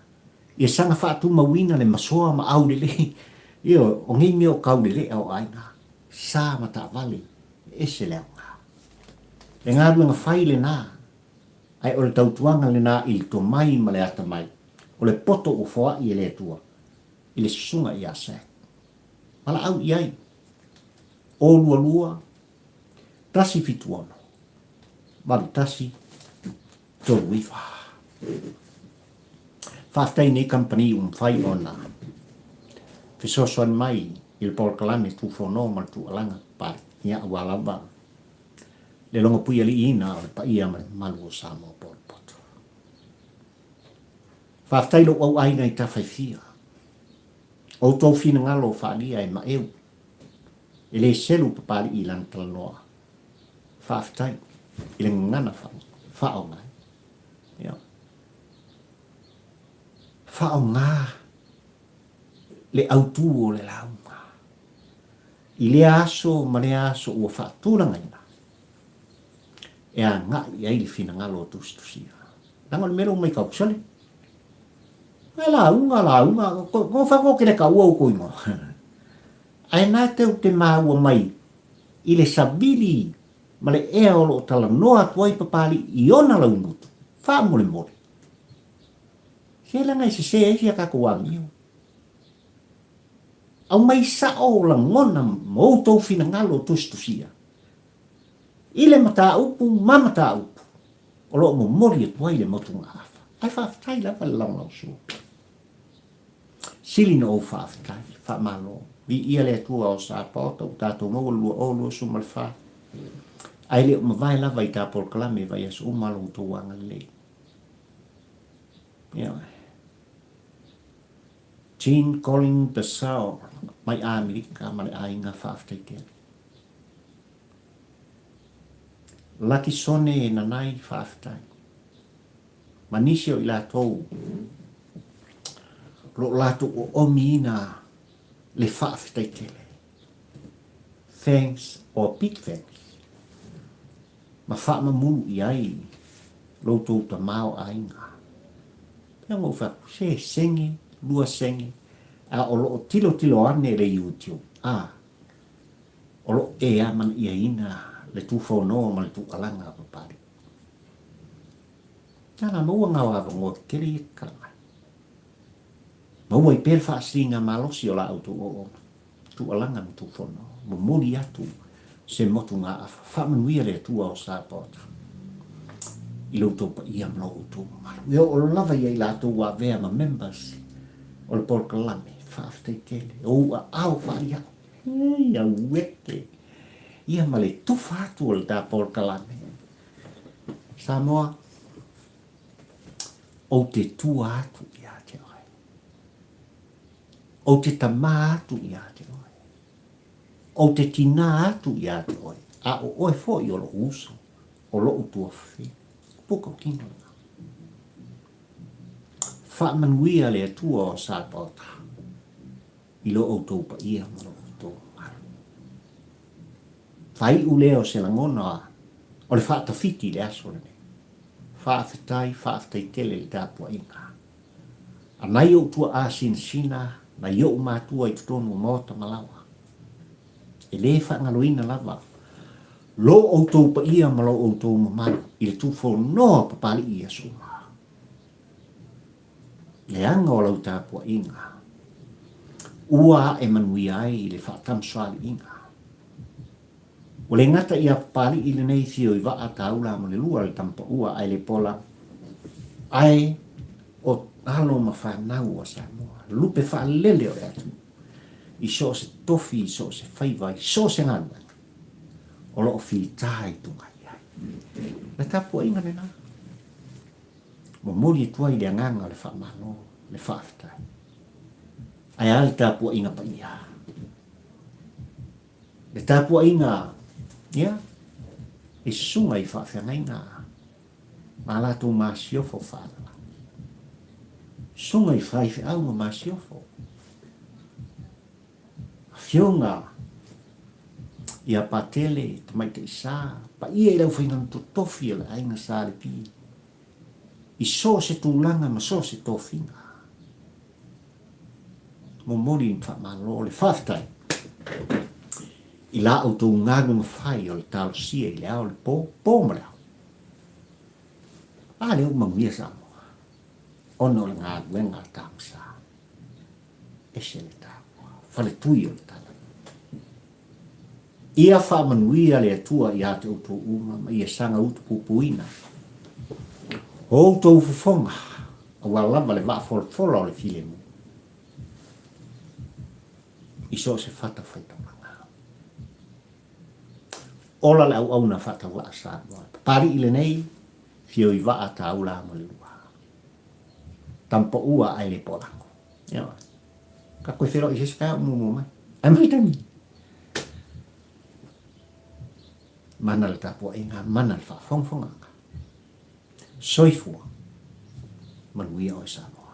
Ia saga faatumauina le masoa ma aulelei. Ioe, o nei mea o taulelea o aiga, sa ma taavale, e ese le aoga. Le galuega fai lena, ae o le tautuaga lena i le tomai ma le atamai, o le poto ua foai e le Atua i le susuga ia Seth. Valaau i ai, o 22 176 81 39. Faafetai i nei kamupani ua mafai ona fesoasoani mai i le polokalame Tufono ma le Tuualaga Papalii, ia aua lava le logopuialiiina o le paia ma le mamalu o Samoa potopoto. Faafetai i lou auaiga i Tafaifia, outou finagalo faaalia e maeu, e le selu Papalii i lana talanoa. Faafetai i le gagana faaaoga ai. Ia. Faaaoga le autu o le lauga. I lea aso ma lea aso ua faatulagaina e agai i ai le finagalo o tusitusia. Leaga o le mea lea ua matau, sole, e lauga, lauga, ko whako ke le kaua o koingo. Ae na te te māua mai i le savili ma le ea o lo o talanoa atu ai Papalii i ona laugutu, faamolemole. Se leaga e sesē ai si a tatou amio. Aumai sao lagona ma outou finagalo tusitusia i le mataupu ma mataupu o lo o momoli atu ai le motugaafa. Ae faafetai lava le lagolagosua. Sili na ou faafetai, faamalo. Viia le Atua o Sapaota ua tatou maua le 2024. Ae le o mavae lava i ta polokalame i vaiaso uma lo outou agalelei. Ioe. Jean Colin Bessau mai Amerika ma le aiga faafetai tele. Lakisone Nanai faafetai. Ma nisi o i latou o lo o latou oomiina le faafetai tele. Thanks or big thanks. Ma faamamulu i ai lo outou tamaoaiga. Pei ona ou fai atu, se senge, lua senge, a o lo o tilotilo ane le YouTube, a, o lo o e amanaiaina le tufonoa ma le tuualaga a Papalii. Nā, maua ngā avanoa tetele ia tatala mai. Maua ai pea le faasiliga malosi o la outou ooona, tuualaga ma tufono, momoli atu se motugaafa, faamanuia le Atua o Sapaota i lo outou paia ma lo outou mamalu. E oo lava ia i latou ua avea ma members o le polokalame, faafetai tele, o ou aao faaliao. Hei, auete! Ia ma le tufa atu o le ta polokalame. Samoa, ou te tua atu ia te oe. Ou te tamā atu ia te oe. Ou te tinā atu ia te oe, a o oe foi o loʻu uso, o loʻu tuafafine. Puka o kino lena. Faamanuia le Atua o Sapaota i lo outou paia ma lo outou mamalu. Faaiu lea o se lagona o le faatafiti i le aso lenei. Faafetai, faafetai tele i le tapuaiga. A nai ou tuaa sinasina, nai ou matua i totonu o maota ma laoa. E le faagaloina lava lo outou paia ma lo outou mamalu i le tufonoa o Papalii i aso uma. Leaga o lau tapuaiga ua ae manuia ai le faatamasoaliiga. Ua le gata ia Papalii lenei fio i vaa taula ma le lua le tamapaua ae le pola ae o alo ma fanau a Samoa, lupe faalele o le atunuu i so o se tofi, i so o se faiva, i so o se galuega o lo o fita i tuga i ai. Le tapuaiga lena. Momoli atu ai le agaga o le faamalo, le faafetai. Ae a le tapuaiga paia? Le tapuaiga, ia, i susuga i faafeagaiga ma a latou masiofo faalala. Susuga i faifeau ma masiofo. Afioga ia Patele Tamaitai Sa, paia i le aufaigaluega totofi o le Aiga Sa Lepi, i so o se tulaga ma so o se tofiga. Momoli le faamalo, le faafetai i la outou galuega fai o le talosia i le ao, le po, po ma le ao. A lea ua manuia Samoa ona o le galuega a Tamasa. Ese le taua. Faletui o le tala. Ia faamanuia le Atua ia te outou uma ma ia saga utupupuina o outou fofoga aua lava le vaafolafola o le filemu i so o se fata faitaulaga. Ola le auauna faatauvaa Samoa. Papalii lenei, fio i vaa taula ma le lua. Tampaua ae le polago. Ioe. Ka koe whenua i se taeao muamua mai. Ae mai taimi. Mana le tapuaiga, mana le faafogafogaga. Soifua. Manuia oe Samoa.